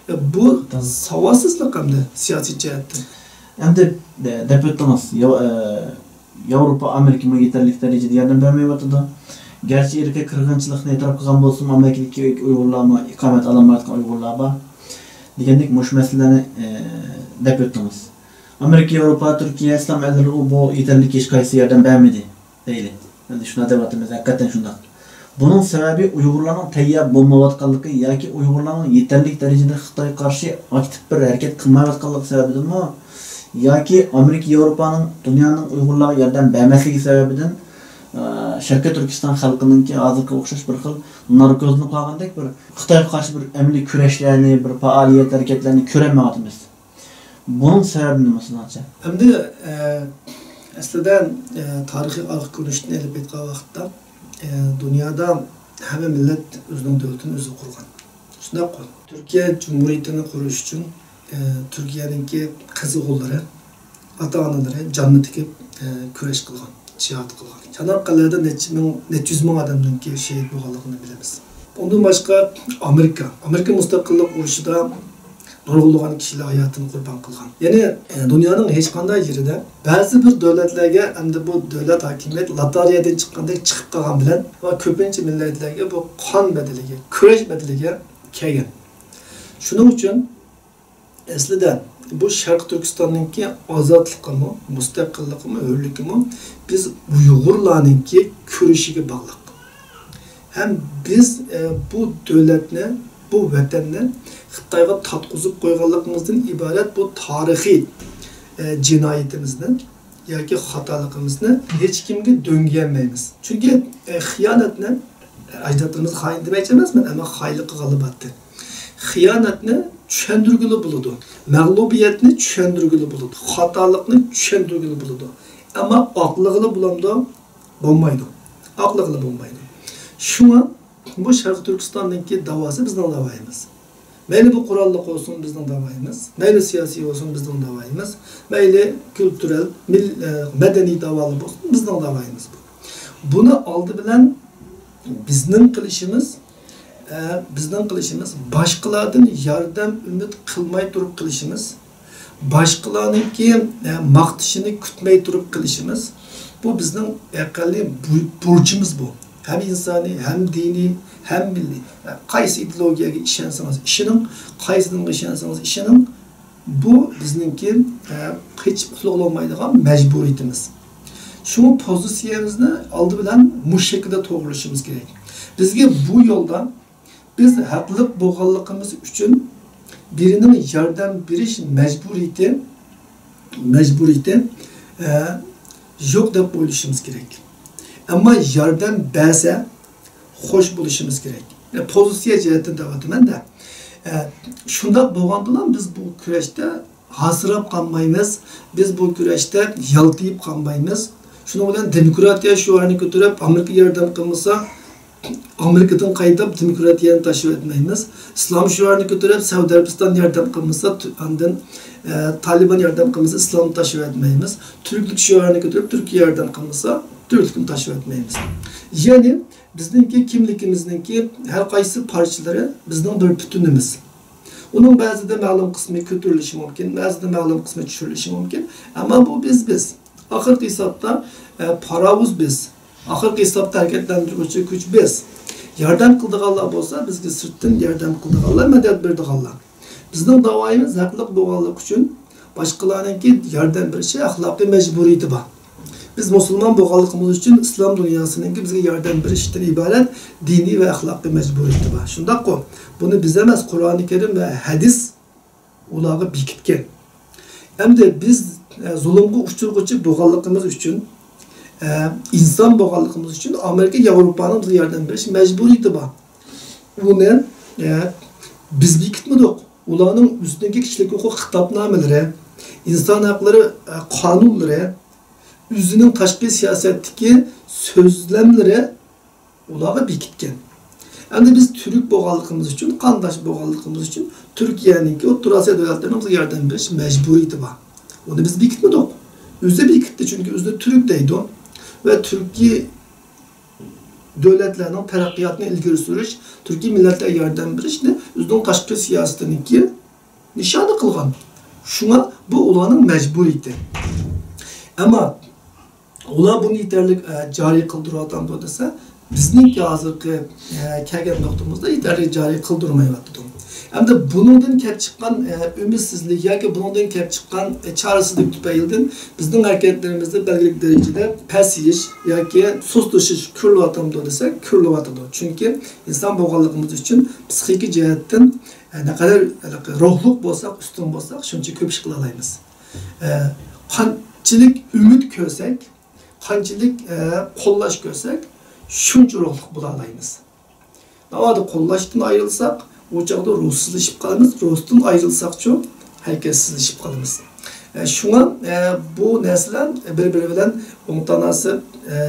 ئە، بۇ ساۋاتسىزلىق ئەمدى سىياسىي جەھەتتىن. ئەمدى، ئە، دەپ ئۆتتىڭىز، ياۋ-، ئە، ياۋروپا، ئامېرىكىمۇ يېتەرلىك دەرىجىدە ياردەم بەرمەيۋاتىدۇ. گەرچە ئىرقىي قىرغىنچىلىقنى ئېتىراپ قىلغان بولسىمۇ، ئامېرىكىدىكى ئۇيغۇرلارمۇ ئىقامەت ئالالمايۋاتقان ئۇيغۇرلار بار. دېگەندەك مۇشۇ مەسىلىلەرنى، ئە، دەپ ئۆتتىڭىز. ئامېرىكا، ياۋروپا، تۈركىيە، ئىسلام ئەللىرى، ئۇ بۇ يېتەرلىك ھېچقايسى ياردەم بەرمىدى دەيلى. ئەمدى شۇنداق دەۋاتىمىز، ھەقىقەتەن شۇنداق. بۇنىڭ سەۋەبى ئۇيغۇرلارنىڭ تەييار بولمايۋاتقانلىقى ياكى ئۇيغۇرلارنىڭ يېتەرلىك دەرىجىدە خىتايغا قارشى ئاكتىپ بىر ھەرىكەت قىلمايۋاتقانلىقى سەۋەبىدىنمۇ؟ ياكى ئامېرىكا، ياۋروپانىڭ، دۇنيانىڭ ئۇيغۇرلارغا ياردەم بەرمەسلىكى سەۋەبىدىن، ئە، شەرقىي تۈركىستان خەلقىنىڭكى ھازىرقى ئوخشاش بىر خىل ناركوزلىنىپ قالغاندەك بىر خىتايغا قارشى بىر ئەمەلىي كۈرەشلەرنى، بىر پائالىيەت ھەرىكەتلەرنى كۆرەلمەيۋاتىمىز. بۇنىڭ سەۋەبى نېمە سىزنىڭچە؟ ئەمدى، ئە، ئەسلىدە، ئە، تارىخىي ئارقا كۆرۈنۈشتىن ئېلىپ ئېيتقان ۋاقىتتا، ئە، دۇنيادا ھەممە مىللەت ئۆزىنىڭ دۆلىتىنى ئۆزى قۇرغان. شۇنداققۇ؟ تۈركىيە جۇمھۇرىيىتىنى قۇرۇش ئۈچۈن، ئە، تۈركىيەنىڭكى قىزى ئوغۇللىرى، ئاتا-ئانىلىرى جاننى تىكىپ، ئە، كۈرەش قىلغان، جىھاد قىلغان. چاناققەللەردە نەچچە مىڭ، نەچچە يۈز مىڭ ئادەمنىڭكى شېھىت بولغانلىقىنى بىلىمىز. ئۇندىن باشقا ئامېرىكا، ئامېرىكا مۇستەقىللىق ئۇرۇشىدا نۇرغۇنلىغان كىشىلەر ھاياتىنى قۇربان قىلغان. يەنى، ئە، دۇنيانىڭ ھېچقانداق يېرىدە بەزى بىر دۆلەتلەرگە ئەمدى بۇ دۆلەت ھاكىمىيەت لاتارىيەدىن چىققاندەك چىقىپ قالغان بىلەن ۋە كۆپىنچە مىللەتلەرگە بۇ قان بەدىلىگە، كۈرەش بەدىلىگە كەلگەن. شۇنىڭ ئۈچۈن ئەسلىدە بۇ شەرقىي تۈركىستاننىڭكى ئازادلىقىمۇ، مۇستەقىللىقىمۇ، ھۆرلۈكىمۇ بىز ئۇيغۇرلارنىڭكى كۈرىشىگە باغلىق. ھەم بىز، ئە، بۇ دۆلەتنى، بۇ ۋەتەننى خىتايغا تارتقۇزۇپ قويغانلىقىمىزدىن ئىبارەت بۇ تارىخىي، ئە، جىنايىتىمىزنى ياكى خاتالىقىمىزنى ھېچكىمگە دۆڭگىيەلمەيمىز. چۈنكى، ئە، خىيانەتنى، ئە، ئەجدادلىرىمىز خائىن دېمەكچى ئەمەسمەن، ئەمما خائىنلىققا غالىب ئاتتى. خىيانەتنى چۈشەندۈرگىلى بولىدۇ. مەغلۇبىيەتنى چۈشەندۈرگىلى بولىدۇ. خاتالىقنى چۈشەندۈرگىلى بولىدۇ. ئەمما ئاقلىغىلى بولامدۇ؟ بولمايدۇ. ئاقلىغىلى بولمايدۇ. شۇڭا بۇ شەرقىي تۈركىستاننىڭكى داۋاسى بىزنىڭ داۋايىمىز. مەيلى بۇ قوراللىق بولسۇن، بىزنىڭ داۋايىمىز. مەيلى سىياسىي بولسۇن، بىزنىڭ داۋايىمىز. مەيلى كۈلتۈرەل، مىل-، ئە، مەدەنىي داۋالار بولسۇن، بىزنىڭ داۋايىمىز بۇ. بۇنى ئالدى بىلەن بىزنىڭ قىلىشىمىز، ئە، بىزنىڭ قىلىشىمىز، باشقىلاردىن ياردەم ئۈمىد قىلماي تۇرۇپ قىلىشىمىز، باشقىلارنىڭكى، ئە، ماختىشىنى كۈتمەي تۇرۇپ قىلىشىمىز، بۇ بىزنىڭ ئەقەللىي بۇ-، بۇرچىمىز بۇ. ھەم ئىنسانىي، ھەم دىنىي، ھەم مىللىي. ئە، قايسى ئىدېئولوگىيەگە ئىشەنسىڭىز ئىشىنىڭ، قايسى دىنغا ئىشەنسىڭىز ئىشىنىڭ، بۇ بىزنىڭكى، ئە، ھېچ قۇتۇلغىلى بولمايدىغان مەجبۇرىيىتىمىز. شۇڭا پوزىتسىيەمىزنى ئالدى بىلەن مۇشۇ شەكىلدە توغرىلىشىمىز كېرەك. بىزگە بۇ يولدا بىز ھەقلىق بولغانلىقىمىز ئۈچۈن بىرىنىڭ ياردەم بېرىش مەجبۇرىيىتى، مەجبۇرىيىتى، ئە، يوق دەپ ئويلىشىمىز كېرەك. ئەمما ياردەم بەرسە، خوش بولۇشىمىز كېرەك. ئە، پوزىتسىيە جەھەتتىن دەۋاتىمەن-دە. ئە، شۇنداق بولغاندىلا بىز بۇ كۈرەشتە ھاسىراپ قالمايمىز، بىز بۇ كۈرەشتە يالتىيىپ قالمايمىز. شۇنىڭ بىلەن دېموكراتىيە شوئارىنى كۆتۈرۈپ، ئامېرىكا ياردەم قىلمىسا، ئامېرىكىدىن قايتىپ دېموكراتىيەنى تاشلىۋەتمەيمىز. ئىسلام شوئارىنى كۆتۈرۈپ، سەئۇدى ئەرەبىستان ياردەم قىلمىسا، تۈ-، ئاندىن، ئە، تالىبان ياردەم قىلمىسا، ئىسلامنى تاشلىۋەتمەيمىز. تۈركلۈك شوئارىنى كۆتۈرۈپ، تۈركىيە ياردەم قىلمىسا، تۈركلۈكنى تاشلىۋەتمەيمىز. يەنى بىزنىڭكى كىملىكىمىزنىڭكى ھەر قايسى پارچىلىرى بىزنىڭ بىر پۈتۈنىمىز. ئۇنىڭ بەزىدە مەلۇم قىسمى كۆتۈرۈلۈشى مۇمكىن، بەزىدە مەلۇم قىسمى چۈشۈرۈلۈشى مۇمكىن. ئەمما بۇ بىز، بىز. ئاخىرقى ھېسابتا، ئە، پاراۋۇز بىز. ئاخىرقى ھېسابتا ھەرىكەتلەندۈرگۈچى كۈچ بىز. ياردەم قىلىدىغانلار بولسا، بىزگە سىرتتىن ياردەم قىلىدىغانلار، مەدەت بېرىدىغانلار. بىزنىڭ داۋايىمىز ھەقلىق بولغانلىقى ئۈچۈن باشقىلارنىڭكى ياردەم بېرىشى ئەخلاقىي مەجبۇرىيىتى بار. بىز مۇسۇلمان بولغانلىقىمىز ئۈچۈن ئىسلام دۇنياسىنىڭكى بىزگە ياردەم بېرىشتىن ئىبارەت دىنىي ۋە ئەخلاقىي مەجبۇرىيىتى بار. شۇنداققۇ؟ بۇنى بىز ئەمەس، قۇرئانى كەرىم ۋە ھەدىس ئۇلارغا بېكىتكەن. ئەمدى بىز، ئە، زۇلۇمغا ئۇچرىغۇچى بولغانلىقىمىز ئۈچۈن، ئە، ئىنسان بولغانلىقىمىز ئۈچۈن ئامېرىكا، ياۋروپانىڭ بىزگە ياردەم بېرىش مەجبۇرىيىتى بار. ئۇنى، ئە، بىز بېكىتمىدۇق. ئۇلارنىڭ ئۆزىنىڭكى كىشىلىك ھوقۇق خىتابنامىلىرى، ئىنسان ھەقلىرى، ئە، قانۇنلىرى، ئۆزىنىڭ تاشقى سىياسەتتىكى سۆزلەملىرى ئۇلارغا بېكىتكەن. ئەمدى بىز تۈرك بولغانلىقىمىز ئۈچۈن، قانداش بولغانلىقىمىز ئۈچۈن تۈركىيەنىڭكى ئوتتۇرا ئاسىيا دۆلەتلىرىنىڭ بىزگە ياردەم بېرىش مەجبۇرىيىتى بار. ئۇنى بىز بېكىتمىدۇق. ئۆزى بېكىتتى، چۈنكى ئۆزىنى تۈرك دەيدۇ. ۋە تۈركىي دۆلەتلەرنىڭ تەرەققىياتىنى ئىلگىرى سۈرۈش، تۈركىي مىللەتلەرگە ياردەم بېرىشنى ئۆزىنىڭ تاشقى سىياسىتىنىڭكى نىشانى قىلغان. شۇڭا بۇ ئۇلارنىڭ مەجبۇرىيىتى. ئەمما ئۇلار بۇنى يېتەرلىك، ئە، جارى قىلدۇرۇۋاتامدۇ دېسە، بىزنىڭكى ھازىرقى، ئە، كەلگەن نۇقتىمىزدا يېتەرلىك جارى قىلدۇرمايۋاتىدۇ. ئەمدى بۇنىڭدىن كەپ چىققان، ئە، ئۈمىدسىزلىك ياكى بۇنىڭدىن كەپ چىققان، ئە، چارىسىزلىك تۈپەيلىدىن بىزنىڭ ھەرىكەتلىرىمىزدە بەلگىلىك دەرىجىدە پەسىيىش ياكى سۇسلىشىش كۆرۈلۈۋاتامدۇ دېسە، كۆرۈلۈۋاتىدۇ. چۈنكى ئىنسان بولغانلىقىمىز ئۈچۈن پسىخىكا جەھەتتىن، ئە، نەقەدەر روھلۇق بولساق، ئۈستۈن بولساق، شۇنچە كۆپ ئىش قىلالايمىز. ئە، قانچىلىك ئۈمىد كۆرسەك، قانچىلىك، ئە، قوللاش كۆرسەك، شۇنچە روھلۇق بولالايمىز. ناۋادا قوللاشتىن ئايرىلساق، ئۇ چاغدا روھسىزلىشىپ قالىمىز، روھتىن ئايرىلساقچۇ، ھەرىكەتسىزلىشىپ قالىمىز. ئە، شۇڭا، ئە، بۇ نەرسىلەر بىر-بىرى بىلەن ئوڭتاناسىپ، ئە،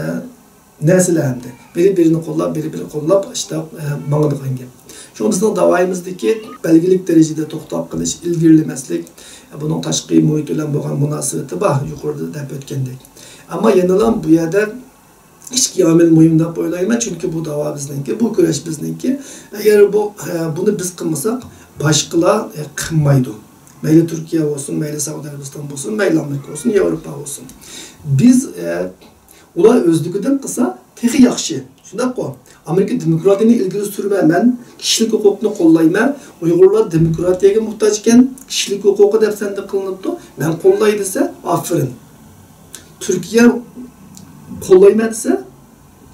نەرسىلەر ئەمدى. بىرى بىرىنى قوللاپ، بىرى بىرى قوللاپ، ئىشتاق، ئە، ماڭىدىغان گەپ. شۇڭا بىزنىڭ داۋايىمىزدىكى بەلگىلىك دەرىجىدە توختاپ قېلىش، ئىلگىرىلىمەسلىك، ئە، بۇنىڭ تاشقى مۇھىت بىلەن بولغان مۇناسىۋىتى بار، يۇقىرىدا دەپ ئۆتكەندەك. ئەمما يەنىلا بۇ يەردە ئىچكى ئامىل مۇھىم دەپ ئويلايمەن، چۈنكى بۇ داۋا بىزنىڭكى، بۇ كۈرەش بىزنىڭكى. ئەگەر بۇ، ئە، بۇنى بىز قىلمىساق، باشقىلار، ئە، قىلمايدۇ. مەيلى تۈركىيە بولسۇن، مەيلى سەئۇدى ئەرەبىستان بولسۇن، مەيلى ئامېرىكا بولسۇن، ياۋروپا بولسۇن. بىز، ئە، ئۇلار ئۆزلۈكىدىن قىلسا تېخى ياخشى. شۇنداققۇ؟ ئامېرىكا دېموكراتىيىنى ئىلگىرى سۈرىمەن، مەن كىشىلىك ھوقۇقنى قوللايمەن، ئۇيغۇرلار دېموكراتىيەگە موھتاج ئىكەن، كىشىلىك ھوقۇقى دەپسەندە قىلىنىپتۇ، مەن قوللاي دېسە، ئافىرىن. تۈركىيە قوللايمەن دېسە،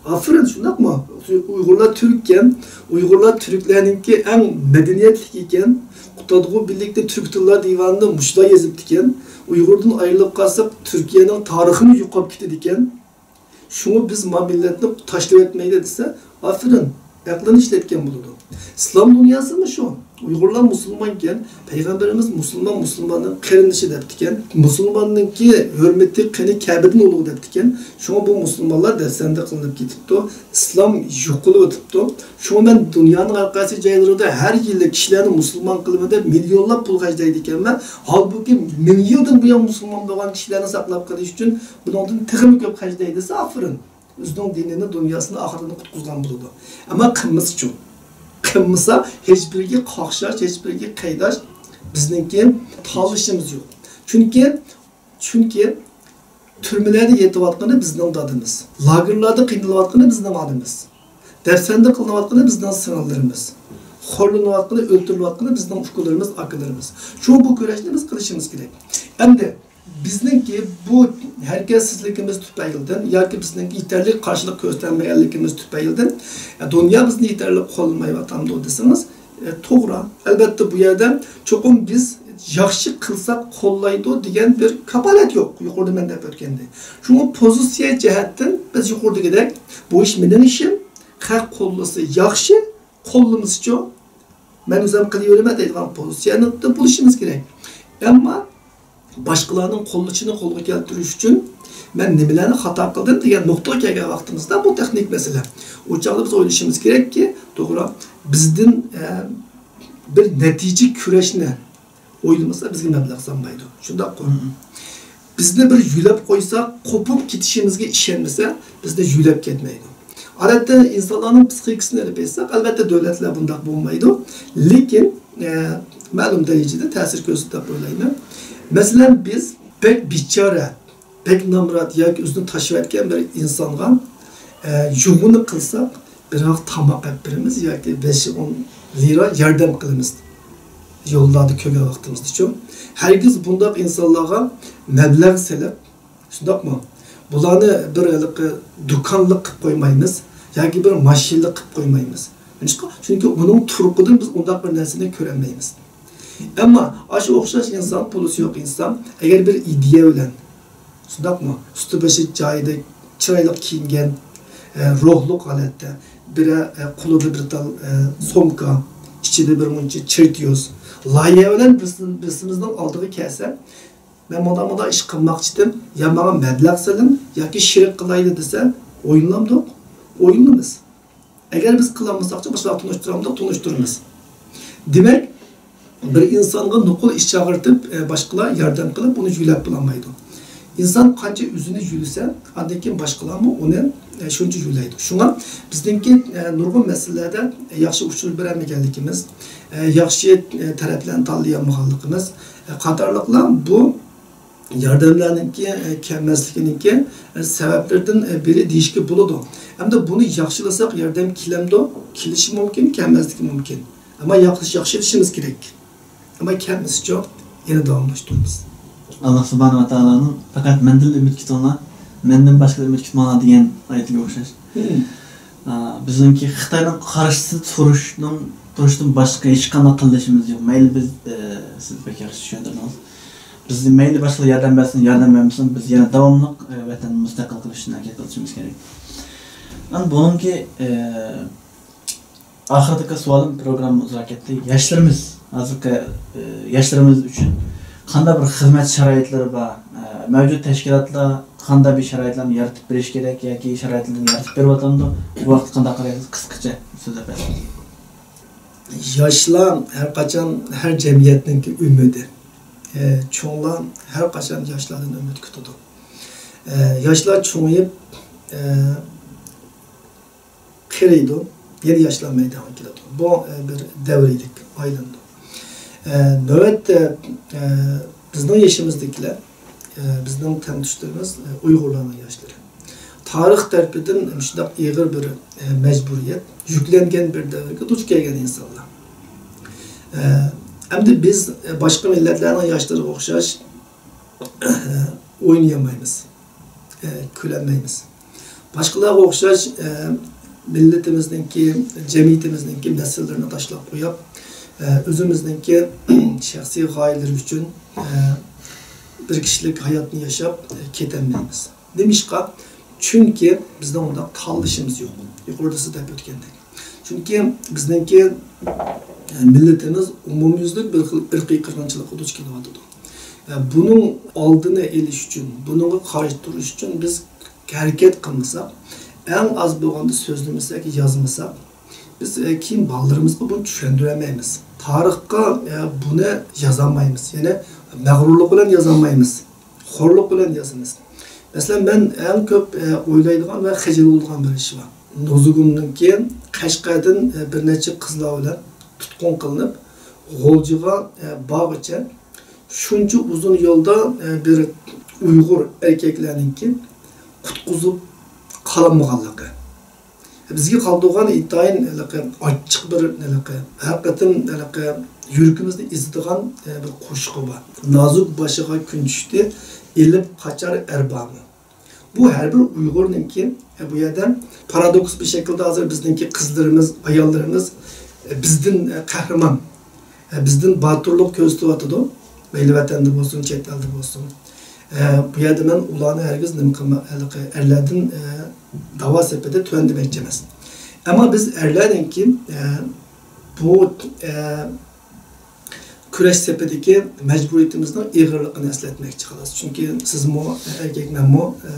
ئافىرىن، شۇنداقمۇ؟ ئۇيغۇرلار تۈرككەن، ئۇيغۇرلار تۈركلەرنىڭكى ئەڭ مەدەنىيەتلىك ئىكەن، قۇتادغۇ بىرلىكتە تۈرك تىللار دىۋانىدا مۇشۇلار يېزىپتىكەن، ئۇيغۇردىن ئايرىلىپ قالساق تۈركىيەنىڭ تارىخىمۇ يوقاپ كېتىدىكەن، شۇڭا بىز ما مىللەتنى تاشلىۋەتمەيلى دېسە، ئافىرىن، ئەقلىنى ئىشلەتكەن بولىدۇ. ئىسلام دۇنياسىمۇ شۇ. ئۇيغۇرلار مۇسۇلمانكەن، پەيغەمبىرىمىز مۇسۇلمان، مۇسۇلماننىڭ قېرىندىشى دەپتىكەن. مۇسۇلماننىڭكى ھۆرمىتى قېنى كەبىدىن ئۇلۇغ دەپتىكەن. شۇڭا بۇ مۇسۇلمانلار دەپسەندە قىلىنىپ كېتىپتۇ. ئىسلام يوقىلىۋېتىپتۇ. شۇڭا مەن دۇنيانىڭ ھەر قايسى جايلىرىدا ھەر يىلى كىشىلەرنى مۇسۇلمان قىلىمەن دەپ مىليونلاپ پۇل خەجلەيدىكەنمەن. ھالبۇكى مىڭ يىلدىن بۇيان مۇسۇلمان بولغان كىشىلەرنى ساقلاپ قېلىش ئۈچۈن بۇنىڭدىن تېخىمۇ كۆپ خەجلەي دېسە، ئافىرىن. ئۆزىنىڭ دىنىنى، دۇنياسىنى، ئاخىرىتىنى قۇتقۇزغان بولىدۇ. ئەمما قىلمىسىچۇ؟ قىلمىسا، ھېچبىرىگە قاقشاش، ھېچبىرىگە قايداش بىزنىڭكى تالىشىمىز يوق. چۈنكى، چۈنكى تۈرمىلەردە يېتىۋاتقىنى بىزنىڭ دادىمىز. لاگېرلاردا قىينىلىۋاتقىنى بىزنىڭ ئانىمىز. دەپسەندە قىلىنىۋاتقىنى بىزنىڭ سىڭىللىرىمىز. خورلىنىۋاتقىنى، ئۆلتۈرۈلۈۋاتقىنى بىزنىڭ ئۇكىلىرىمىز، ئاكىلىرىمىز. شۇ بۇ كۈرەشنى بىز قىلىشىمىز كېرەك. ئەمدى بىزنىڭكى بۇ ھەرىكەتسىزلىكىمىز تۈپەيلىدىن ياكى بىزنىڭ يېتەرلىك قارشىلىق كۆرسەتمىگەنلىكىمىز تۈپەيلىدىن، ئە، دۇنيا بىزنى يېتەرلىك قوللىمايۋاتامدۇ دېسىڭىز، ئە، توغرا. ئەلۋەتتە، بۇ يەردە چوقۇم بىز ياخشى قىلساق قوللايدۇ دېگەن بىر كاپالەت يوق. يۇقىرىدا مەن دەپ ئۆتكەندەك. شۇڭا پوزىتسىيە جەھەتتىن بىز يۇقىرىدىكىدەك، بۇ ئىش مېنىڭ ئىشىم، خەق قوللىسا ياخشى، قوللىمىسىچۇ؟ مەن ئۆزۈم قىلىۋېرىمەن دەيدىغان پوزىتسىيەدە بولۇشىمىز كېرەك. ئەمما باشقىلارنىڭ قوللىشىنى قولغا كەلتۈرۈش ئۈچۈن مەن نېمىلەرنى خاتا قىلدىم دېگەن نۇقتىغا كەلگەن ۋاقتىمىزدا، بۇ تېخنىك مەسىلە. ئۇ چاغدا بىز ئويلىشىمىز كېرەككى، توغرا، بىزدىن، ئە، بىر نەتىجە كۈرەشنى ئويلىمىسا، بىزگە مەبلەغ سالمايدۇ. شۇنداققۇ؟ مم. بىزنى بىر يۆلەپ قويسا، قوپۇپ كېتىشىمىزگە ئىشەنمىسە، بىزنى يۆلەپ كەتمەيدۇ. ئادەتتە ئىنسانلارنىڭ پسىخىكىسىنى ئېلىپ ئېيتساق، ئەلۋەتتە، دۆلەتلەر بۇنداق بولمايدۇ. لېكىن، ئە، مەلۇم دەرىجىدە تەسىر كۆرسىتىدۇ دەپ ئويلايمەن. مەسىلەن، بىز بەك بىچارە، بەك نامرات ياكى ئۆزىنى تاشلىۋەتكەن بىر ئىنسانغا، ئە، يۇغىنى قىلساق، بىراق تاماق ئەپ بېرىمىز ياكى بەش ئون لىرا ياردەم قىلىمىز. يوللاردا كۆرگەن ۋاقتىمىزدىچۇ؟ ھەرگىز بۇنداق ئىنسانلارغا مەبلەغ سېلىپ، شۇنداقمۇ؟ بۇلارنى بىر ھېلىقى دۇكانلىق قىلىپ قويمايمىز ياكى بىر ماشىنىلىق قىلىپ قويمايمىز. نېمىشقا؟ چۈنكى ئۇنىڭ تۇرقىدىن بىز ئۇنداق بىر نەرسىنى كۆرەلمەيمىز. ئەمما ئاشۇ ئوخشاش ئىنسان، پۇلىسى يوق ئىنسان، ئەگەر بىر ئىدىيە بىلەن، شۇنداقمۇ؟ ئۈستى بېشى جايىدا، چىرايلىق كىيىنگەن، ئە، روھلۇق ھالەتتە، بىرە، ئە، قولىدا بىر تال، ئە، سومكا، ئىچىدە بىر مۇنچە چېرتيوژ، لايىھە بىلەن بىرسى-، بىرسىمىزنىڭ ئالدىغا كەلسە، مەن مۇنداق، مۇنداق ئىش قىلماقچىدىم، يا ماڭا مەبلەغ سېلىڭ ياكى شېرىك قىلايلى دېسە، ئويلىنامدۇق؟ ئويلىنىمىز. ئەگەر بىز قىلالمىساقچۇ، باشقىلارغا تونۇشتۇرامدۇق؟ تونۇشتۇرىمىز. دېمەك، بىر ئىنسانغا نوقۇل ئىش چاقىرتىپ، ئە، باشقىلار ياردەم قىلىپ، ئۇنى يۆلەپ بولالمايدۇ. ئىنسان قانچە ئۆزىنى يۆلىسە، ئاندىن كېيىن باشقىلارمۇ ئۇنى، ئە، شۇنچە يۆلەيدۇ. شۇڭا بىزنىڭكى، ئە، نۇرغۇن مەسىلىلەردە ياخشى ئۇچۇر بېرەلمىگەنلىكىمىز، ئە، ياخشى، ئە، تەرەپلەرنى تاللىيالمىغانلىقىمىز، ئە، قاتارلىقلار بۇ ياردەملەرنىڭكى، ئە، كەلمەسلىكىنىڭكى، ئە، سەۋەبلىرىدىن، ئە، بىرى دېيىشكە بولىدۇ. ئەمدى بۇنى ياخشىلىساق ياردەم كېلەمدۇ؟ كېلىشى مۇمكىن، كەلمەسلىكى مۇمكىن. ئەمما ياخشى، ياخشىلىشىمىز كېرەك. ئەمما كەلمىسىچۇ، يەنە داۋاملاشتۇرىمىز. ئاللا سۇبھانەھۇ ۋە تائالانىڭ «پەقەت مەندىن ئۈمىد كۈتۈڭلار، مەندىن باشقىدىن ئۈمىد كۈتمەڭلار» دېگەن ئايىتىگە ئوخشاش. مم. ئا، بىزنىڭكى خىتاينىڭ قارشىسىدا تۇرۇشنىڭ، تۇرۇشتىن باشقا ھېچقانداق قىلىشىمىز يوق. مەيلى بىز، ئە، سىز بەك ياخشى چۈشەندۈردىڭىز. بىز مەيلى باشقىلار ياردەم بەرسۇن، ياردەم بەرمىسۇن، بىز يەنە داۋاملىق، ئە، ۋەتەننى مۇستەقىل قىلىش ئۈچۈن ھەرىكەت قىلىشىمىز كېرەك. ئەمدى بۇنىڭكى، ئە، ئاخىرىدىكى سوئالىم، پروگرامما ئۇزاراپ كەتتى. ياشلىرىمىز، ھازىرقى، ئە، ياشلىرىمىز ئۈچۈن قانداق بىر خىزمەت شارائىتلىرى بار؟ ئە، مەۋجۇت تەشكىلاتلار قانداق بىر شارائىتلارنى يارىتىپ بېرىش كېرەك ياكى شارائىتلارنى يارىتىپ بېرىۋاتامدۇ؟ بۇ ۋاقىتقا قانداق قارايسىز؟ قىسقىچە سۆزلەپ بەرسىڭىز. ياشلار ھەر قاچان ھەر جەمئىيەتنىڭكى ئۈمىدى. ئە، چوڭلار ھەر قاچان ياشلاردىن ئۈمىد كۈتىدۇ. ئە، ياشلار چوڭىيىپ، ئە، قېرىيدۇ، يەنە ياشلار مەيدانغا كېلىدۇ. بۇ، ئە، بىر دەۋرىيلىك، ئايلىنىدۇ. ئە، نۆۋەتتە، ئە، بىزنىڭ يېشىمىزدىكىلەر، ئە، بىزنىڭ تەڭتۇشلىرىمىز، ئە، ئۇيغۇرلارنىڭ ياشلىرى. تارىخ تەرىپىدىن مۇشۇنداق ئېغىر بىر، ئە، مەجبۇرىيەت، يۈكلەنگەن بىر دەۋرگە دۇچ كەلگەن ئىنسانلار. ئە، ئەمدى بىز، ئە، باشقا مىللەتلەرنىڭ ياشلىرىغا ئوخشاش، ئە، ئوينىيالمايمىز. ئە، كۈلەلمەيمىز. باشقىلارغا ئوخشاش، ئە، مىللىتىمىزنىڭكى، جەمئىيىتىمىزنىڭكى مەسىلىلىرىنى تاشلاپ قويۇپ، ئە، ئۆزىمىزنىڭكى شەخسىي غايىلىرى ئۈچۈن، ئە، بىر كىشىلىك ھاياتنى ياشاپ، ئە، كېتەلمەيمىز. نېمىشقا؟ چۈنكى بىزنىڭ ئۇنداق تاللىشىمىز يوق. يۇقىرىدا سىز دەپ ئۆتكەندەك. چۈنكى بىزنىڭكى، ئە، مىللىتىمىز ئومۇميۈزلۈك بىر خىل ئىرقىي قىرغىنچىلىققا دۇچ كېلىۋاتىدۇ. ئە، بۇنىڭ ئالدىنى ئېلىش ئۈچۈن، بۇنىڭغا قارشى تۇرۇش ئۈچۈن بىز ھەرىكەت قىلمىساق، ئەڭ ئاز بولغاندا سۆزلىمىسەك، يازمىساق، بىز، ئە، كېيىن بالىلىرىمىزغا بۇنى چۈشەندۈرەلمەيمىز. تارىخقا، ئە، بۇنى يازالمايمىز. يەنى مەغرۇرلۇق بىلەن يازالمايمىز. خورلۇق بىلەن يازىمىز. مەسىلەن، مەن ئەڭ كۆپ، ئە، ئويلايدىغان ۋە خىجىل بولىدىغان بىر ئىش بار. نوزۇگۇمنىڭكى قەشقەردىن، ئە، بىر نەچچە قىزلار بىلەن تۇتقۇن قىلىنىپ، غۇلجىغا، ئە، بارغىچە شۇنچە ئۇزۇن يولدا، ئە، بىر ئۇيغۇر ئەركەكلەرنىڭكى قۇتقۇزۇپ قالالمىغانلىقى. بىزگە قالدۇرغان ئىنتايىن ھېلىقى ئاچچىق بىر ھېلىقى، ھەر قېتىم ھېلىقى يۈرىكىمىزنى ئېزىدىغان، ئە، بىر قوشىقى بار. نازۇك باشىغا كۈن چۈشتى، ئېلىپ قاچار ئەر بارمۇ؟ بۇ ھەر بىر ئۇيغۇرنىڭكى، ئە، بۇ يەردە پارادوكس بىر شەكىلدە ھازىر بىزنىڭكى قىزلىرىمىز، ئاياللىرىمىز، ئە، بىزدىن، ئە، قەھرىمان، ئە، بىزدىن باتۇرلۇق كۆرسىتىۋاتىدۇ. مەيلى ۋەتەندە بولسۇن، چەت ئەلدە بولسۇن. ئە، بۇ يەردە مەن ئۇلارنى ھەرگىز نېمە قىلما-، ھېلىقى ئەرلەردىن، ئە، داۋا سېپىدە تۆۋەن دېمەكچى ئەمەس. ئەمما بىز ئەرلەرنىڭكى، ئە، بۇ، ئە، كۈرەش سېپىدىكى مەجبۇرىيىتىمىزنىڭ ئېغىرلىقىنى ئەسلەتمەكچى، خالاس. چۈنكى سىزمۇ، ئە، ئەركەك، مەنمۇ، ئە،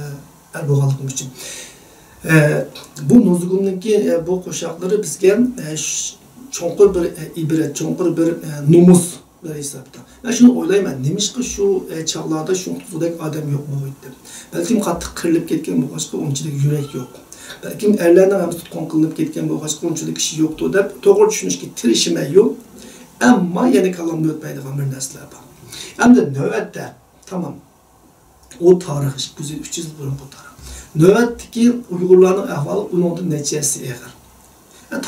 ئەر بولغانلىقىم ئۈچۈن. ئە، بۇ نوزۇگۇمنىڭكى، ئە، بۇ قوشاقلىرى بىزگە، ئە، ش-، چوڭقۇر بىر، ئە، ئىبرەت، چوڭقۇر بىر، ئە، نومۇس بىر ھېسابتا. مەن شۇنى ئويلايمەن، نېمىشقا شۇ، ئە، چاغلاردا شۇ قىزغۇدەك ئادەم يوق بولغىيتتى؟ بەلكىم قاتتىق قىرىلىپ كەتكەن بولغاچقا ئۇنچىلىك يۈرەك يوق. بەلكىم ئەرلەرنىڭ ھەممىسى تۇتقۇن قىلىنىپ كەتكەن بولغاچقا ئۇنچىلىك كىشى يوقتۇ دەپ توغرا چۈشىنىشكە تىرىشىمەن-يۇ. ئەمما يەنە كاللامدىن ئۆتمەيدىغان بىر نەرسىلەر بار. ئەمدى نۆۋەتتە، تامام. ئۇ تارىخ ئىككى يۈز يىل، ئۈچ يۈز يىل بۇرۇنقى تارىخ. نۆۋەتتىكى ئۇيغۇرلارنىڭ ئەھۋالى ئۇنىڭدىن نەچچە ھەسسە ئېغىر.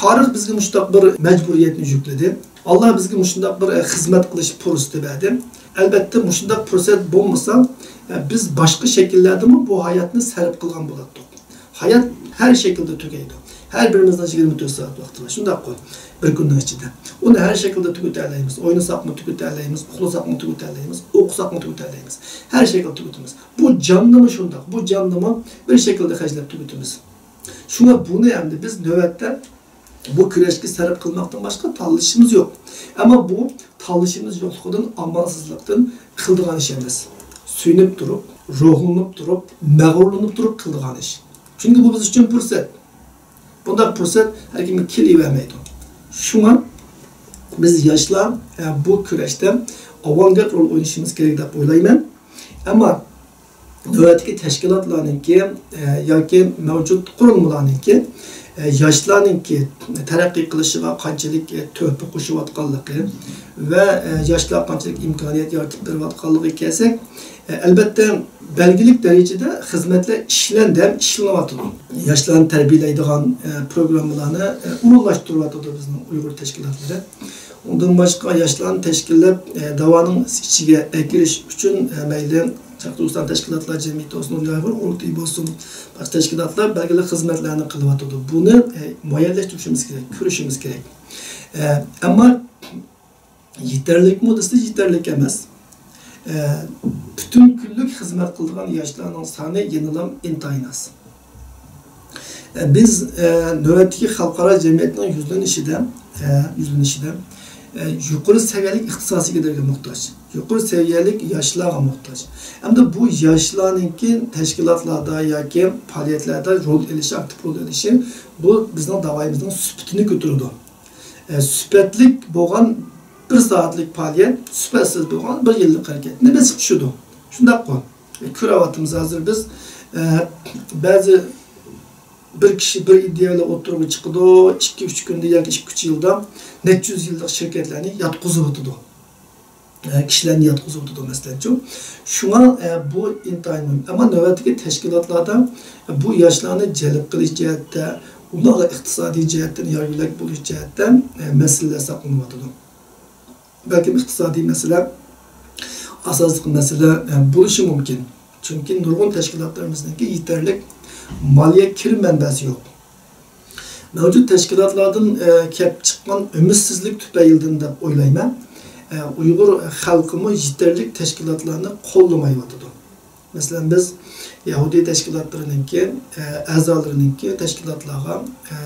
تارىخ بىزگە مۇشۇنداق بىر مەجبۇرىيەتنى يۈكلىدى. ئاللا بىزگە مۇشۇنداق بىر، ئە، خىزمەت قىلىش پۇرسىتى بەردى. ئەلبەتتە، مۇشۇنداق پۇرسەت بولمىسا، ئە، بىز باشقا شەكىللەردىمۇ بۇ ھاياتنى سەرپ قىلغان بولاتتۇق. ھايات ھەر شەكىلدە تۈگەيدۇ. ھەر بىرىمىزنىڭ يىگىرمە تۆت سائەت ۋاقتى بار. شۇنداققۇ؟ بىر كۈننىڭ ئىچىدە. ئۇنى ھەر شەكىلدە تۈگىتەلەيمىز. ئوينىساقمۇ تۈگىتەلەيمىز، ئۇخلىساقمۇ تۈگىتەلەيمىز، ئوقۇساقمۇ تۈگىتەلەيمىز. ھەر شەكىلدە تۈگىتىمىز. بۇ جاننىمۇ شۇنداق. بۇ جاننىمۇ بىر شەكىلدە خەجلەپ تۈگىتىمىز. شۇڭا بۇنى ئەمدى بىز نۆۋەتتە بۇ كۈرەشكە سەرپ قىلماقتىن باشقا تاللىشىمىز يوق. ئەمما بۇ تاللىشىمىز يوقلۇقىدىن، ئامالسىزلىقتىن قىلىدىغان ئىش ئەمەس. سۆيۈنۈپ تۇرۇپ، روھلىنىپ تۇرۇپ، مەغرۇرلىنىپ تۇرۇپ قىلىدىغان ئىش. چۈنكى بۇ بىز ئۈچۈن پۇرسەت. بۇنداق پۇرسەت ھەر كىمگە كېلىۋەرمەيدۇ. شۇڭا بىز ياشلار، ئە، بۇ كۈرەشتە ئاۋانگارت رول ئوينىشىمىز كېرەك دەپ ئويلايمەن. ئەمما نۆۋەتتىكى تەشكىلاتلارنىڭكى، ئە، ياكى مەۋجۇت قۇرۇلمىلارنىڭكى، ئە، ياشلارنىڭكى تەرەققىي قىلىشىغا قانچىلىك، ئە، تۆھپە قوشۇۋاتقانلىقى ۋە، ئە، ياشلارغا قانچىلىك ئىمكانىيەت يارىتىپ بېرىۋاتقانلىقىغا كەلسەك، ئە، ئەلبەتتە، بەلگىلىك دەرىجىدە خىزمەتلەر ئىشلەندى ھەم ئىشلىنىۋاتىدۇ. ياشلارنى تەربىيەلەيدىغان، ئە، پروگراممىلارنى، ئە، ئورۇنلاشتۇرۇۋاتىدۇ بىزنىڭ ئۇيغۇر تەشكىلاتلىرى. ئۇندىن باشقا ياشلارنى تەشكىللەپ، ئە، داۋانىڭ ئىچىگە ئەكىرىش ئۈچۈن، ئە، مەيلى شەرقىي تۈركىستان تەشكىلاتلار جەمئىيىتى بولسۇن، ئۇيغۇر قۇرۇلتىيى بولسۇن، باشقا تەشكىلاتلار بەلگىلىك خىزمەتلەرنى قىلىۋاتىدۇ. بۇنى، ئە، مۇئەييەنلەشتۈرۈشىمىز كېرەك، كۆرۈشىمىز كېرەك. ئە، ئەمما يېتەرلىكمۇ دېسە، يېتەرلىك ئەمەس. ئە، پۈتۈن كۈنلۈك خىزمەت قىلىدىغان ياشلارنىڭ سانى يەنىلا ئىنتايىن ئاز. ئە، بىز، ئە، نۆۋەتتىكى خەلقئارا جەمئىيەتنىڭ يۈزلىنىشىدە، ئە، يۈزلىنىشىدە، ئە، يۇقىرى سەۋىيەلىك ئىختىساسىي كادىرغا موھتاج، يۇقىرى سەۋىيەلىك ياشلارغا موھتاج. ئەمدى بۇ ياشلارنىڭكى تەشكىلاتلاردا ياكى پائالىيەتلەردە رول ئېلىشى، ئاكتىپ رول ئېلىشى، بۇ بىزنىڭ داۋايىمىزنىڭ سۈپىتىنى كۆتۈرىدۇ. ئە، سۈپەتلىك بولغان بىر سائەتلىك پائالىيەت، سۈپەتسىز بولغان بىر يىللىق ھەرىكەتنى بېسىپ چۈشىدۇ. شۇنداققۇ؟ ئە، كۆرۈۋاتىمىز ھازىر بىز، ئە، بەزى بىر كىشى بىر ئىدىيە بىلەن ئوتتۇرىغا چىقىدۇ، ئىككى، ئۈچ كۈندە ياكى ئىككى، ئۈچ يىلدا نەچچە يۈز يىللىق شىركەتلەرنى ياتقۇزۇۋېتىدۇ. ئە، كىشىلەرنى ياتقۇزۇۋاتىدۇ، مەسىلەنچۇ. شۇڭا، ئە، بۇ ئىنتايىن مۇھىم. ئەمما نۆۋەتتىكى تەشكىلاتلاردا، ئە، بۇ ياشلارنى جەلپ قىلىش جەھەتتە، ئۇلارغا ئىقتىسادىي جەھەتتىن يار-يۆلەك بولۇش جەھەتتە، ئە، مەسىلىلەر ساقلىنىۋاتىدۇ. بەلكىم ئىقتىسادىي مەسىلە ئاساسلىق مەسىلە، ئە، بولۇشى مۇمكىن. چۈنكى نۇرغۇن تەشكىلاتلىرىمىزنىڭكى يېتەرلىك مالىيە كىرىم مەنبەسى يوق. مەۋجۇت تەشكىلاتلاردىن، ئە، كەپ چىققان ئۈمىدسىزلىك تۈپەيلىدىن دەپ ئويلايمەن، ئە، ئۇيغۇر خەلقىمۇ يېتەرلىك تەشكىلاتلارنى قوللىمايۋاتىدۇ. مەسىلەن، بىز يەھۇدىي تەشكىلاتلىرىنىڭكى، ئە، ئەزالىرىنىڭكى تەشكىلاتلارغا، ئە،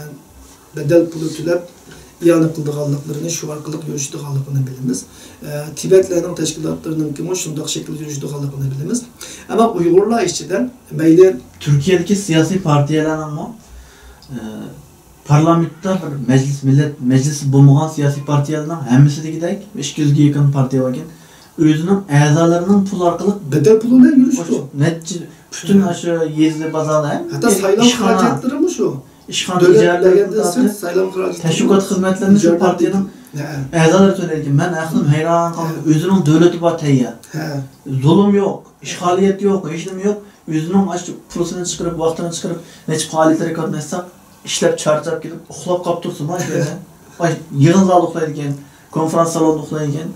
بەدەل پۇلى تۆلەپ ئىئانە قىلىدىغانلىقلىرىنى، شۇ ئارقىلىق يۈرۈشىدىغانلىقىنى بىلىمىز. ئە، تىبەتلەرنىڭ تەشكىلاتلىرىنىڭكىمۇ شۇنداق شەكىلدە يۈرۈشىدىغانلىقىنى بىلىمىز. ئەمما ئۇيغۇرلار ئىچىدە مەيلى تۈركىيەدىكى سىياسىي پارتىيەلەرنىڭمۇ، ئە، پارلامېنتتا بىر مەجلىس، مىللەت مەجلىسى بولمىغان سىياسىي پارتىيەلەرنىڭ ھەممىسىدىكىدەك ئىككى يۈزگە يېقىن پارتىيە باركەن، ئۆزىنىڭ ئەزالىرىنىڭ پۇلى ئارقىلىق بەدەل پۇلى بىلەن يۈرۈشتى. نەچچە، پۈتۈن ئاشۇ يېزا بازارلار ھەم ھەتتا سايلام ئىشخانا، خىراجەتلىرىمۇ شۇ. ئىشخانا دۆلەت ئىجارىلىرىدىن بەرگەندىن تارتىپ، سىرت سايلام خىراجىتى تەشۋىقات خىزمەتلىرىنى شۇ پارتىيەنىڭ ھە. ئەزالىرى تۆلەيدىكەن. مەن ئەقلىم ھەيران قالدىم. ھە. ئۆزىنىڭ دۆلىتى بار تەييار. ھە. زۇلۇم يوق، ئىشغالىيەت يوق، ھېچنېمە يوق. ئۆزىنىڭ ئاشۇ پۇلىنى چىقىرىپ، ۋاقتىنى چىقىرىپ، نەچچە پائالىيەتلەرگە قاتناشساق، ئىشلەپ چارچاپ كېلىپ، ئۇخلاپ قاپتۇ تۇرسىمۇ، ئاشۇ يەردە. ئاي، يىغىن زالىدا ئۇخلايدىكەن، كونفرانس سالوندا ئۇخلايدىكەن.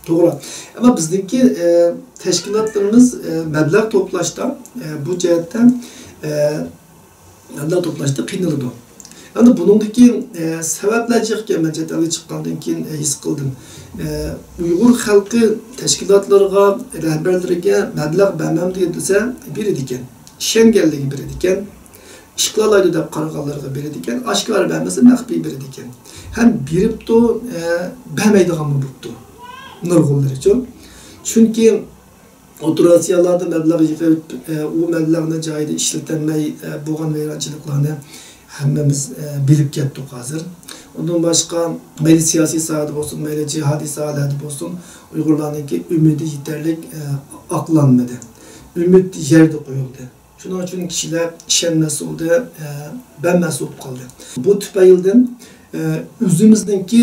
توغرا. ئەمما بىزنىڭكى، ئە، تەشكىلاتلىرىمىز، ئە، مەبلەغ توپلاشتا، ئە، بۇ جەھەتتە، ئە، مەبلەغ توپلاشتا قىينىلىدۇ. ئەمدى بۇنىڭدىكى، ئە، سەۋەبلەر جىقكەن، مەن چەت ئەلگە چىققاندىن كېيىن، ئە، ھېس قىلدىم. ئە، ئۇيغۇر خەلقى تەشكىلاتلىرىغا، رەھبەرلىرىگە مەبلەغ بەرمەمدۇ دېسە، بېرىدىكەن. ئىشەنگەنلىكى بېرىدىكەن. ئىش قىلالايدۇ دەپ قارىغانلىرىغا بېرىدىكەن. ئاشكارا بەرمىسە، مەخپىي بېرىدىكەن. ھەم بېرىپتۇ، ئە، بەرمەيدىغانمۇ بوپتۇ. نۇرغۇنلىرىچۇ. چۈنكى ئوتتۇرا ئاسىيالاردا مەبلەغ يىغىپ، ئە، ئۇ مەبلەغنى جايىدا ئىشلىتەلمەي، ئە، بولغان ۋەيرانچىلىقلارنى ھەممىمىز، ئە، بىلىپ كەتتۇق ھازىر. ئۇندىن باشقا، مەيلى سىياسىي ساھەدە بولسۇن، مەيلى جىھادىي ساھەلەردە بولسۇن، ئۇيغۇرلارنىڭكى ئۈمىدى يېتەرلىك، ئە، ئاقلانمىدى. ئۈمىد يەردە قويۇلدى. شۇنىڭ ئۈچۈن كىشىلەر ئىشەنمەس بولدى، ئە، بەرمەس بولۇپ قالدى. بۇ تۈپەيلىدىن، ئە، ئۆزىمىزنىڭكى،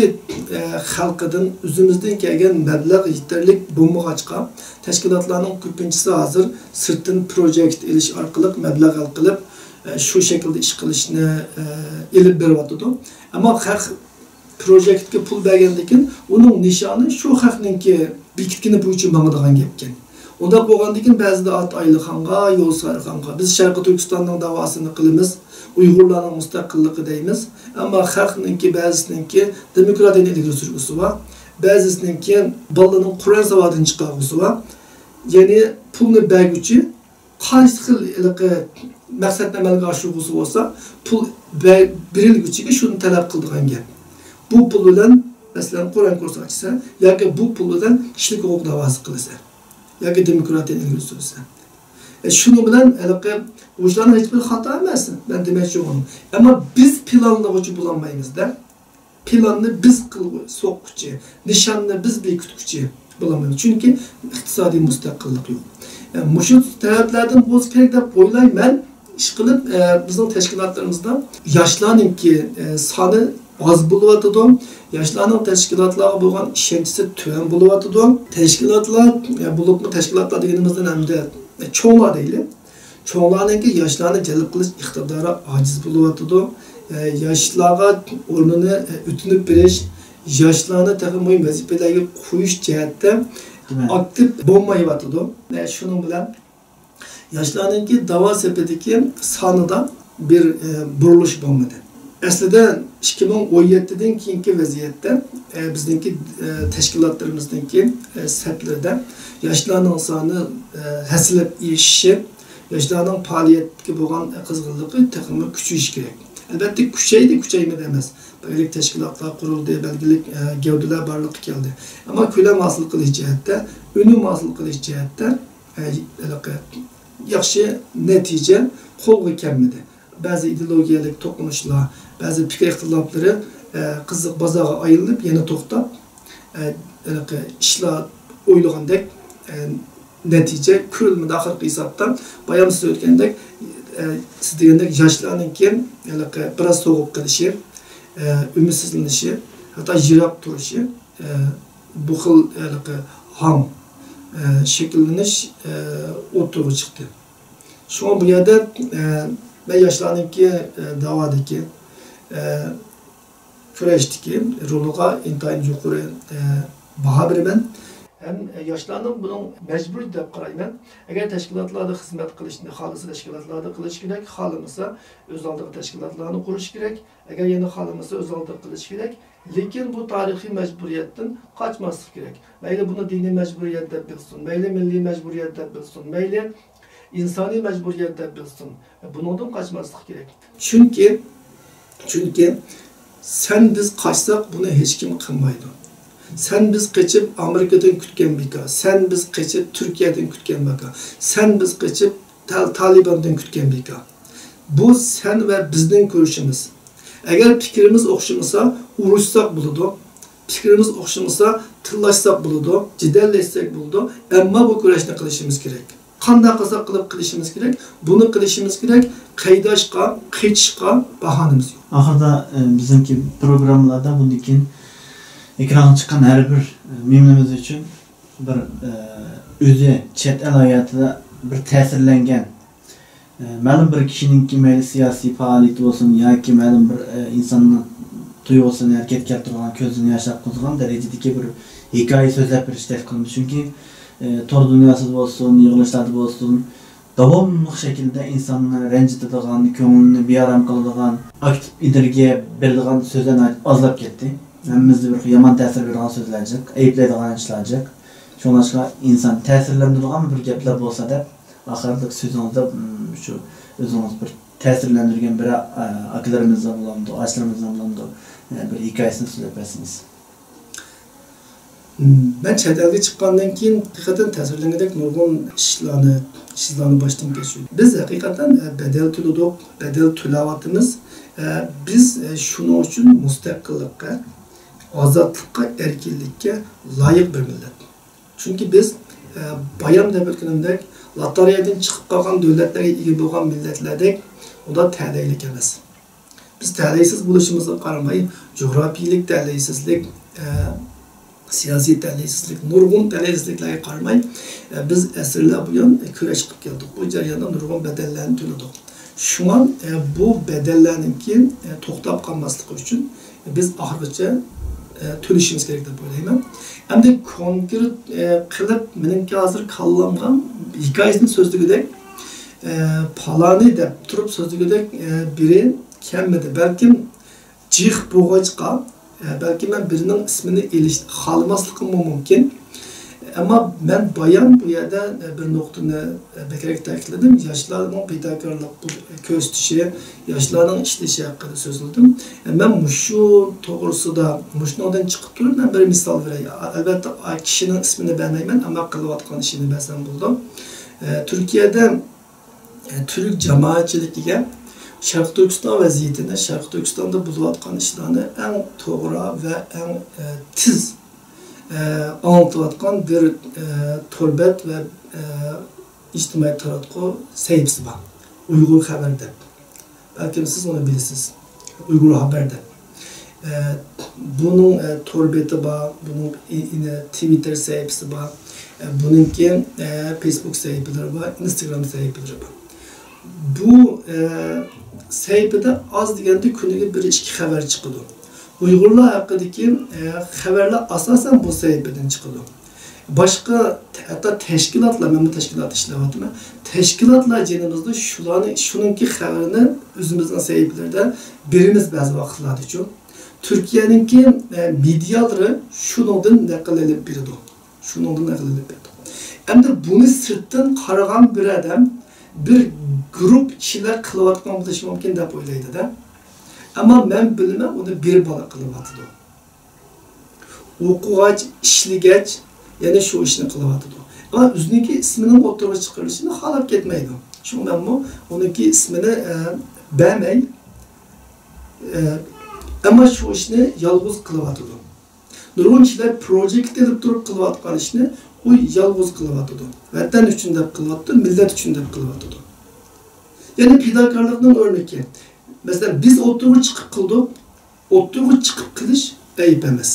ئە، خەلقىدىن، ئۆزىمىزدىن كەلگەن مەبلەغ يېتەرلىك بولمىغاچقا، تەشكىلاتلارنىڭ كۆپىنچىسى ھازىر سىرتتىن پروجېكت ئېلىش ئارقىلىق مەبلەغ ھەل قىلىپ، ئە، شۇ شەكىلدە ئىش قىلىشنى، ئە، ئېلىپ بېرىۋاتىدۇ. ئەمما خەق پروجېكتكە پۇل بەرگەندىن كېيىن، ئۇنىڭ نىشانى شۇ خەقنىڭكى بېكىتكىنى بويىچە ماڭىدىغان گەپكەن. ئۇنداق بولغاندىن كېيىن، بەزىدە ئات ئايلىخانغا، يول سارىخانغا، بىز شەرقىي تۈركىستاننىڭ داۋاسىنى قىلىمىز، ئۇيغۇرلارنىڭ مۇستەقىللىقى دەيمىز. ئەمما خەقنىڭكى، بەزىسىنىڭكى دېموكراتىيەنى ئىلگىرى سۈرگۈسى بار، بەزىسىنىڭكى بالىنىڭ قۇرئان ساۋادىنى چىقارغۇسى بار. يەنى پۇلنى بەرگۈچى قايسى خىل ھېلىقى مەقسەتنى ئەمەلگە ئاشۇرغۇسى بولسا، پۇل بە-، بېرىلگۈچىگە شۇنى تەلەپ قىلىدىغان گەپ. بۇ پۇل بىلەن، مەسىلەن، قۇرئان كۇرسى ئاچىسەن ياكى بۇ پۇل بىلەن كىشىلىك ھوقۇق داۋاسى قىلىسەن ياكى دېموكراتىيەنى ئىلگىرى سۈرىسەن. ئە، شۇنىڭ بىلەن ھېلىقى بۇ ئىشلارنىڭ ھېچبىرى خاتا ئەمەس، مەن دېمەكچى بولغىنىم. ئەمما بىز پىلانلىغۇچى بولالمايمىز-دە. پىلاننى بىز قىلغۇ-، سوققۇچى، نىشاننى بىز بېكىتكۈچى بولالمايمىز. چۈنكى ئىقتىسادىي مۇستەقىللىق يوق. ئە، مۇشۇ تەرەپلەردىن بولسا كېرەك دەپ ئويلايمەن. ئىشقىلىپ، ئە، بىزنىڭ تەشكىلاتلىرىمىزدا ياشلارنىڭكى، ئە، سانى ئاز بولۇۋاتىدۇ. ياشلارنىڭ تەشكىلاتلارغا بولغان ئىشەنچىسى تۆۋەن بولۇۋاتىدۇ. تەشكىلاتلار، ئە، بولۇپمۇ تەشكىلاتلار دېگىنىمىزدىن ھەمدە، ئە، چوڭلار دەيلى. چوڭلارنىڭكى ياشلارنى جەلپ قىلىش ئىقتىدارى ئاجىز بولۇۋاتىدۇ. ئە، ياشلارغا ئورنىنى، ئە، ئۆتۈنۈپ بېرىش، ياشلارنى تېخىمۇ مۇھىم ۋەزىپىلەرگە قويۇش جەھەتتە تۆۋەن. ئاكتىپ بولمايۋاتىدۇ. ئە، شۇنىڭ بىلەن ياشلارنىڭكى داۋا سېپىدىكى سانىدا بىر، ئە، بۇرۇلۇش بولمىدى. ئەسلىدە ئىككى مىڭ ئون يەتتىدىن كېيىنكى ۋەزىيەتتە، ئە، بىزنىڭكى، ئە، تەشكىلاتلىرىمىزنىڭكى، ئە، سەپلىرىدە ياشلارنىڭ سانى، ئە، ھەسسىلەپ ئېشىشى، ياشلارنىڭ پائالىيەتكە بولغان، ئە، قىزغىنلىقى تېخىمۇ كۈچىيىشى كېرەك. ئەلۋەتتە، كۈچەيدى، كۈچەيمىدى ئەمەس. بەلگىلىك تەشكىلاتلار قۇرۇلدى، بەلگىلىك، ئە، گەۋدىلەر بارلىققا كەلدى. ئەمما كۆلەم ھاسىل قىلىش جەھەتتە، ئۈنۈم ھاسىل قىلىش جەھەتتە، ئە، ھېلىقى ياخشى نەتىجە قولغا كەلمىدى. بەزى ئىدېئولوگىيەلىك توقۇنۇشلار، بەزى پىكىر ئىختىلاپلىرى، ئە، قىزىق بازارغا ئايلىنىپ، يەنە توختاپ، ئە، ھېلىقى ئىشلار ئويلىغاندەك، ئە، نەتىجە كۆرۈلمىدى ئاخىرقى ھېسابتا. بايام سىز ئۆتكەندەك، ئە، سىز دېگەندەك ياشلارنىڭكى ھېلىقى بىراز سوغۇپ قېلىشى، ئە، ئۈمىدسىزلىنىشى، ھەتتا يىراق تۇرۇشى، ئە، بۇ خىل ھېلىقى ھاڭ، ئە، شەكىللىنىش، ئە، ئوتتۇرىغا چىقتى. شۇڭا بۇ يەردە، ئە، مەن ياشلارنىڭكى، ئە، داۋادىكى، ئە، كۈرەشتىكى رولىغا ئىنتايىن يۇقىرى، ئە، باھا بېرىمەن. ھەم ياشلارنىڭ بۇنىڭ مەجبۇرىيىتى دەپ قارايمەن. ئەگەر تەشكىلاتلاردا خىزمەت قىلىشنى خالىسا، تەشكىلاتلاردا قىلىش كېرەك، خالىمىسا ئۆز ئالدىغا تەشكىلاتلارنى قۇرۇش كېرەك. ئەگەر يەنە خالىمىسا ئۆز ئالدىغا قىلىش كېرەك. لېكىن بۇ تارىخىي مەجبۇرىيەتتىن قاچماسلىق كېرەك. مەيلى بۇنى دىنىي مەجبۇرىيەت دەپ بىلسۇن، مەيلى مىللىي مەجبۇرىيەت دەپ بىلسۇن، مەيلى ئىنسانىي مەجبۇرىيەت دەپ بىلسۇن، بۇنىڭدىن قاچماسلىق كېرەك. چۈنكى، چۈنكى سەن بىز قاچساق، بۇنى ھېچكىم قىلمايدۇ. سەن بىز قېچىپ ئامېرىكىدىن كۈتكەن بىكار، سەن بىز قېچىپ تۈركىيەدىن كۈتكەن بىكار، سەن بىز قېچىپ تال-، تالىباندىن كۈتكەن بىكار. بۇ سەن ۋە بىزنىڭ كۈرىشىمىز. ئەگەر پىكرىمىز ئوخشىمىسا، ئۇرۇشساق بولىدۇ. پىكرىمىز ئوخشىمىسا، تىللاشساق بولىدۇ، جېدەللەشسەك بولىدۇ. ئەمما بۇ كۈرەشنى قىلىشىمىز كېرەك. قانداق قىلساق قىلىپ قىلىشىمىز كېرەك. بۇنى قىلىشىمىز كېرەك. قايداشقا، قېچىشقا باھانىمىز يوق. ئاخىرىدا، ئە، بىزنىڭكى پروگراممىلاردا بۇندىن كېيىن ئېكرانغا چىققان ھەر بىر، ئە، مېھمىنىمىز ئۈچۈن بىر، ئە، ئۆزى چەت ئەل ھاياتىدا بىر تەسىرلەنگەن، ئە، مەلۇم بىر كىشىنىڭكى مەيلى سىياسىي پائالىيىتى بولسۇن ياكى مەلۇم بىر، ئە، ئىنساننىڭ تۇيغۇسىنى ھەرىكەتكە كەلتۈرىدىغان، كۆزىنى ياش ئاققۇزىدىغان دەرىجىدىكى بىر ھېكايە سۆزلەپ بېرىشنى تەكلىپ قىلىمىز. چۈنكى، ئە، تور دۇنياسىدا بولسۇن، يىغىلىشلاردا بولسۇن، داۋاملىق شەكىلدە ئىنساننى رەنجىتىدىغان، كۆڭلىنى بىئارام قىلىدىغان، ئاكتىپ ئېنېرگىيە بېرىدىغان سۆزلەر ناھايىتى ئازلاپ كەتتى. ھەممىمىزدە بىر يامان تەسىر بېرىدىغان سۆزلەر جىق، ئەيىبلەيدىغان ئىشلار جىق. شۇڭلاشقا ئىنسان تەسىرلەندۈرىدىغان بىر گەپلەر بولسا دەپ، ئاخىرلىق سۆزىڭىزدە، مم، شۇ ئۆزىڭىز بىر تەسىرلەندۈرگەن بىر، ئا، ئاكىلىرىمىزنىڭ بولامدۇ، ئاچىلىرىمىزنىڭ بولامدۇ، ئە، بىر ھېكايىسىنى سۆزلەپ بەرسىڭىز. مەن چەت ئەلگە چىققاندىن كېيىن ھەقىقەتەن تەسىرلەنگۈدەك نۇرغۇن ئىشلارنى، ئىشلارنى باشتىن كەچۈردۈم. بىز ھەقىقەتەن، ئە، بەدەل تۆلىدۇق، بەدەل تۆلەۋاتىمىز. ئە، بىز، ئە، شۇنىڭ ئۈچۈن مۇستەقىللىققا، ئازادلىققا، ئەركىنلىككە لايىق بىر مىللەت. چۈنكى بىز، ئە، بايام دەپ ئۆتكىنىمدەك، لاتارىيەدىن چىقىپ قالغان دۆلەتلەرگە ئىگە بولغان مىللەتلەردەك ئۇدا تەلەيلىك ئەمەس. بىز تەلەيسىز بولۇشىمىزغا قارىماي، جۇغراپىيىلىك تەلەيسىزلىك، ئە، سىياسىي تەلەيسىزلىك، نۇرغۇن تەلەيسىزلىكلەرگە قارىماي، ئە، بىز ئەسىرلەر بۇيان، ئە، كۈرەش قىلىپ كەلدۇق. بۇ جەرياندا نۇرغۇن بەدەللەرنى تۆلىدۇق. شۇڭا، ئە، بۇ بەدەللەرنىڭكى، ئە، توختاپ قالماسلىقى ئۈچۈن بىز ئاخىرغىچە، ئە، تۆلىشىمىز كېرەك دەپ ئويلايمەن. ئەمدى كونكرېت، ئە، قىلىپ مېنىڭكى ھازىر كاللامغا ھېكايىسىنى سۆزلىگۈدەك، ئە، پالانى دەپ تۇرۇپ سۆزلىگۈدەك، ئە، بىرى كەلمىدى. بەلكىم جىق بولغاچقا، ئە، بەلكىم مەن بىرىنىڭ ئىسمىنى ئېلىشنى خالىماسلىقىممۇ مۇمكىن. ئەمما مەن بايام بۇ يەردە، ئە، بىر نۇقتىنى، ئە، بەكرەك تەكىتلىدىم. ياشلارنىڭ پىداكارلىق كۆرسىتىشى، ياشلارنىڭ ئىشلىشى ھەققىدە سۆزلىدىم. ئە، مەن مۇشۇ توغرىسىدا، مۇشۇنىڭدىن چىقىپ تۇرۇپ مەن بىر مىسال بېرەي. ئەلۋەتتە، ئا، كىشىنىڭ ئىسمىنى بەرمەيمەن، ئەمما قىلىۋاتقان ئىشىنى بەرسەم بولىدۇ. ئە، تۈركىيەدە ئە، تۈرك جامائەتچىلىكىگە شەرقىي تۈركىستان ۋەزىيىتىنى، شەرقىي تۈركىستاندا بولۇۋاتقان ئىشلارنى ئەڭ توغرا ۋە ئەڭ، ئە، تېز، ئە، ئاڭلىتىۋاتقان بىر، ئە، تور بەت ۋە، ئە، ئىجتىمائىي تاراتقۇ سەھىپىسى بار. ئۇيغۇر خەۋەر دەپ. بەلكىم سىز ئۇنى بىلىسىز. ئۇيغۇر خەۋەر دەپ. ئە، بۇنىڭ، ئە، تور بېتى بار، بۇنىڭ ئى-، ئىنى، تىۋىتتېر سەھىپىسى بار، ئە، بۇنىڭكى، ئە، فېيسبۇك سەھىپىلىرى بار، ئىنستاگرام سەھىپىلىرى بار. بۇ، ئە، سەھىپىدە ئاز دېگەندە كۈنىگە بىر ئىككى خەۋەر چىقىدۇ. ئۇيغۇرلار ھەققىدىكى، ئە، خەۋەرلەر ئاساسەن بۇ سەھىپىدىن چىقىدۇ. باشقا، ھەتتا تەشكىلاتلار، مەنمۇ تەشكىلاتتا ئىشلەۋاتىمەن، تەشكىلاتلار جېنىمىزدا شۇلارنى، شۇنىڭكى خەۋىرىنى ئۆزىمىزنىڭ سەھىپىلىرىدە بېرىمىز بەزى ۋاقىتلاردىچۇ. تۈركىيەنىڭكى، ئە، مېدىيالىرى شۇنىڭدىن نەقىل ئېلىپ بېرىدۇ. شۇنىڭدىن نەقىل ئېلىپ بېرىدۇ. ئەمدى بۇنى سىرتتىن قارىغان بىر ئادەم بىر گۇرۇپ كىشىلەر قىلىۋاتقان بولۇشى مۇمكىن دەپ ئويلايدۇ-دە. ئەمما مەن بىلىمەن، ئۇنى بىر بالا قىلىۋاتىدۇ. ئوقۇغاچ، ئىشلىگەچ، يەنە شۇ ئىشنى قىلىۋاتىدۇ. ئەمما ئۆزىنىڭكى ئىسمىنىڭ ئوتتۇرىغا چىقىرىلىشىنى خالاپ كەتمەيدۇ. شۇڭا مەنمۇ ئۇنىڭكى ئىسمىنى، ئە، بەرمەي، ئە، ئەمما شۇ ئىشنى يالغۇز قىلىۋاتىدۇ. نۇرغۇن كىشىلەر پروجېكت ئېلىپ تۇرۇپ قىلىۋاتقان ئىشنى ئۇ يالغۇز قىلىۋاتىدۇ. ۋەتەن ئۈچۈن دەپ قىلىۋاتىدۇ، مىللەت ئۈچۈن دەپ قىلىۋاتىدۇ. يەنى پىداكارلىقنىڭ ئۆرنىكى. مەسىلەن، بىز ئوتتۇرىغا چىقىپ قىلدۇق. ئوتتۇرىغا چىقىپ قىلىش ئەيىب ئەمەس.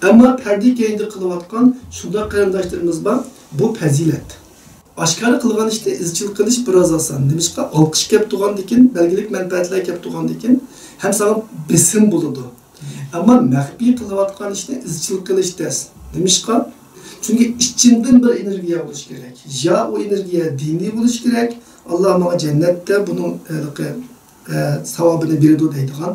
ئەمما پەردە كەينىدە قىلىۋاتقان شۇنداق قېرىنداشلىرىمىز بار، بۇ پەزىلەت. ئاشكارا قىلغان ئىشنى ئىزچىل قىلىش بىراز ئاسان. نېمىشقا؟ ئالقىش كەپ تۇرغاندىكىن، بەلگىلىك مەنپەئەتلەر كەپ تۇرغاندىكىن ھەم ساڭا بېسىم بولىدۇ. ئەمما مەخپىي قىلىۋاتقان ئىشنى ئىزچىل قىلىش تەس. نېمىشقا؟ چۈنكى ئىچىڭدىن بىر ئېنېرگىيە بولۇشى كېرەك. يا ئۇ ئېنېرگىيە دىنىي بولۇشى كېرەك، ئاللا ماڭا جەننەتتە بۇنىڭ ھېلىقى، ئە، ساۋابىنى بېرىدۇ دەيدىغان.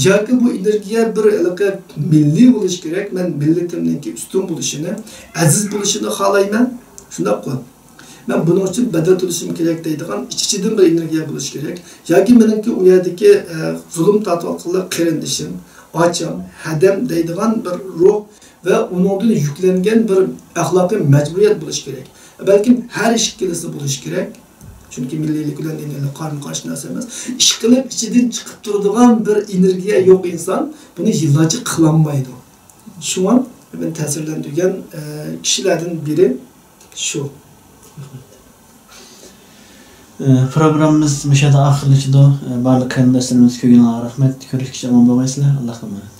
ياكى بۇ ئېنېرگىيە بىر ھېلىقى مىللىي بولۇشى كېرەك، مەن مىللىتىمنىڭكى ئۈستۈن بولۇشىنى، ئەزىز بولۇشىنى خالايمەن. شۇنداققۇ؟ مەن بۇنىڭ ئۈچۈن بەدەل تۆلىشىم كېرەك دەيدىغان ئىچ-ئىچىدىن بىر ئېنېرگىيە بولۇشى كېرەك. ياكى مېنىڭكى ئۇ يەردىكى، ئە، زۇلۇم تارتىۋاتقانلار قېرىندىشىم، ئاچام، ھەدەم دەيدىغان بىر روھ ۋە ئۇنىڭدىن يۈكلەنگەن بىر ئەخلاقىي مەجبۇرىيەت بولۇشى كېرەك. بەلكىم ھەر ئىككىلىسى بولۇشى كېرەك. چۈنكى مىللىيلىك بىلەن دىنىيلىك قارىمۇ قارشى نەرسە ئەمەس. ئىشقىلىپ ئىچىدىن چىقىپ تۇرىدىغان بىر ئېنېرگىيە يوق ئىنسان بۇنى يىللارچە قىلالمايدۇ. شۇڭا مېنى تەسىرلەندۈرگەن، ئە، كىشىلەردىن بىرى شۇ. ئە، پروگراممىمىز مۇشۇ يەردە ئاخىرلىشىدۇ. ئە، بارلىق قېرىنداشلىرىمىز كۆڭلىڭىزگە رەھمەت. كۆرۈشكىچە ئامان بولغايسىلەر. ئاللاھقا ئامانەت.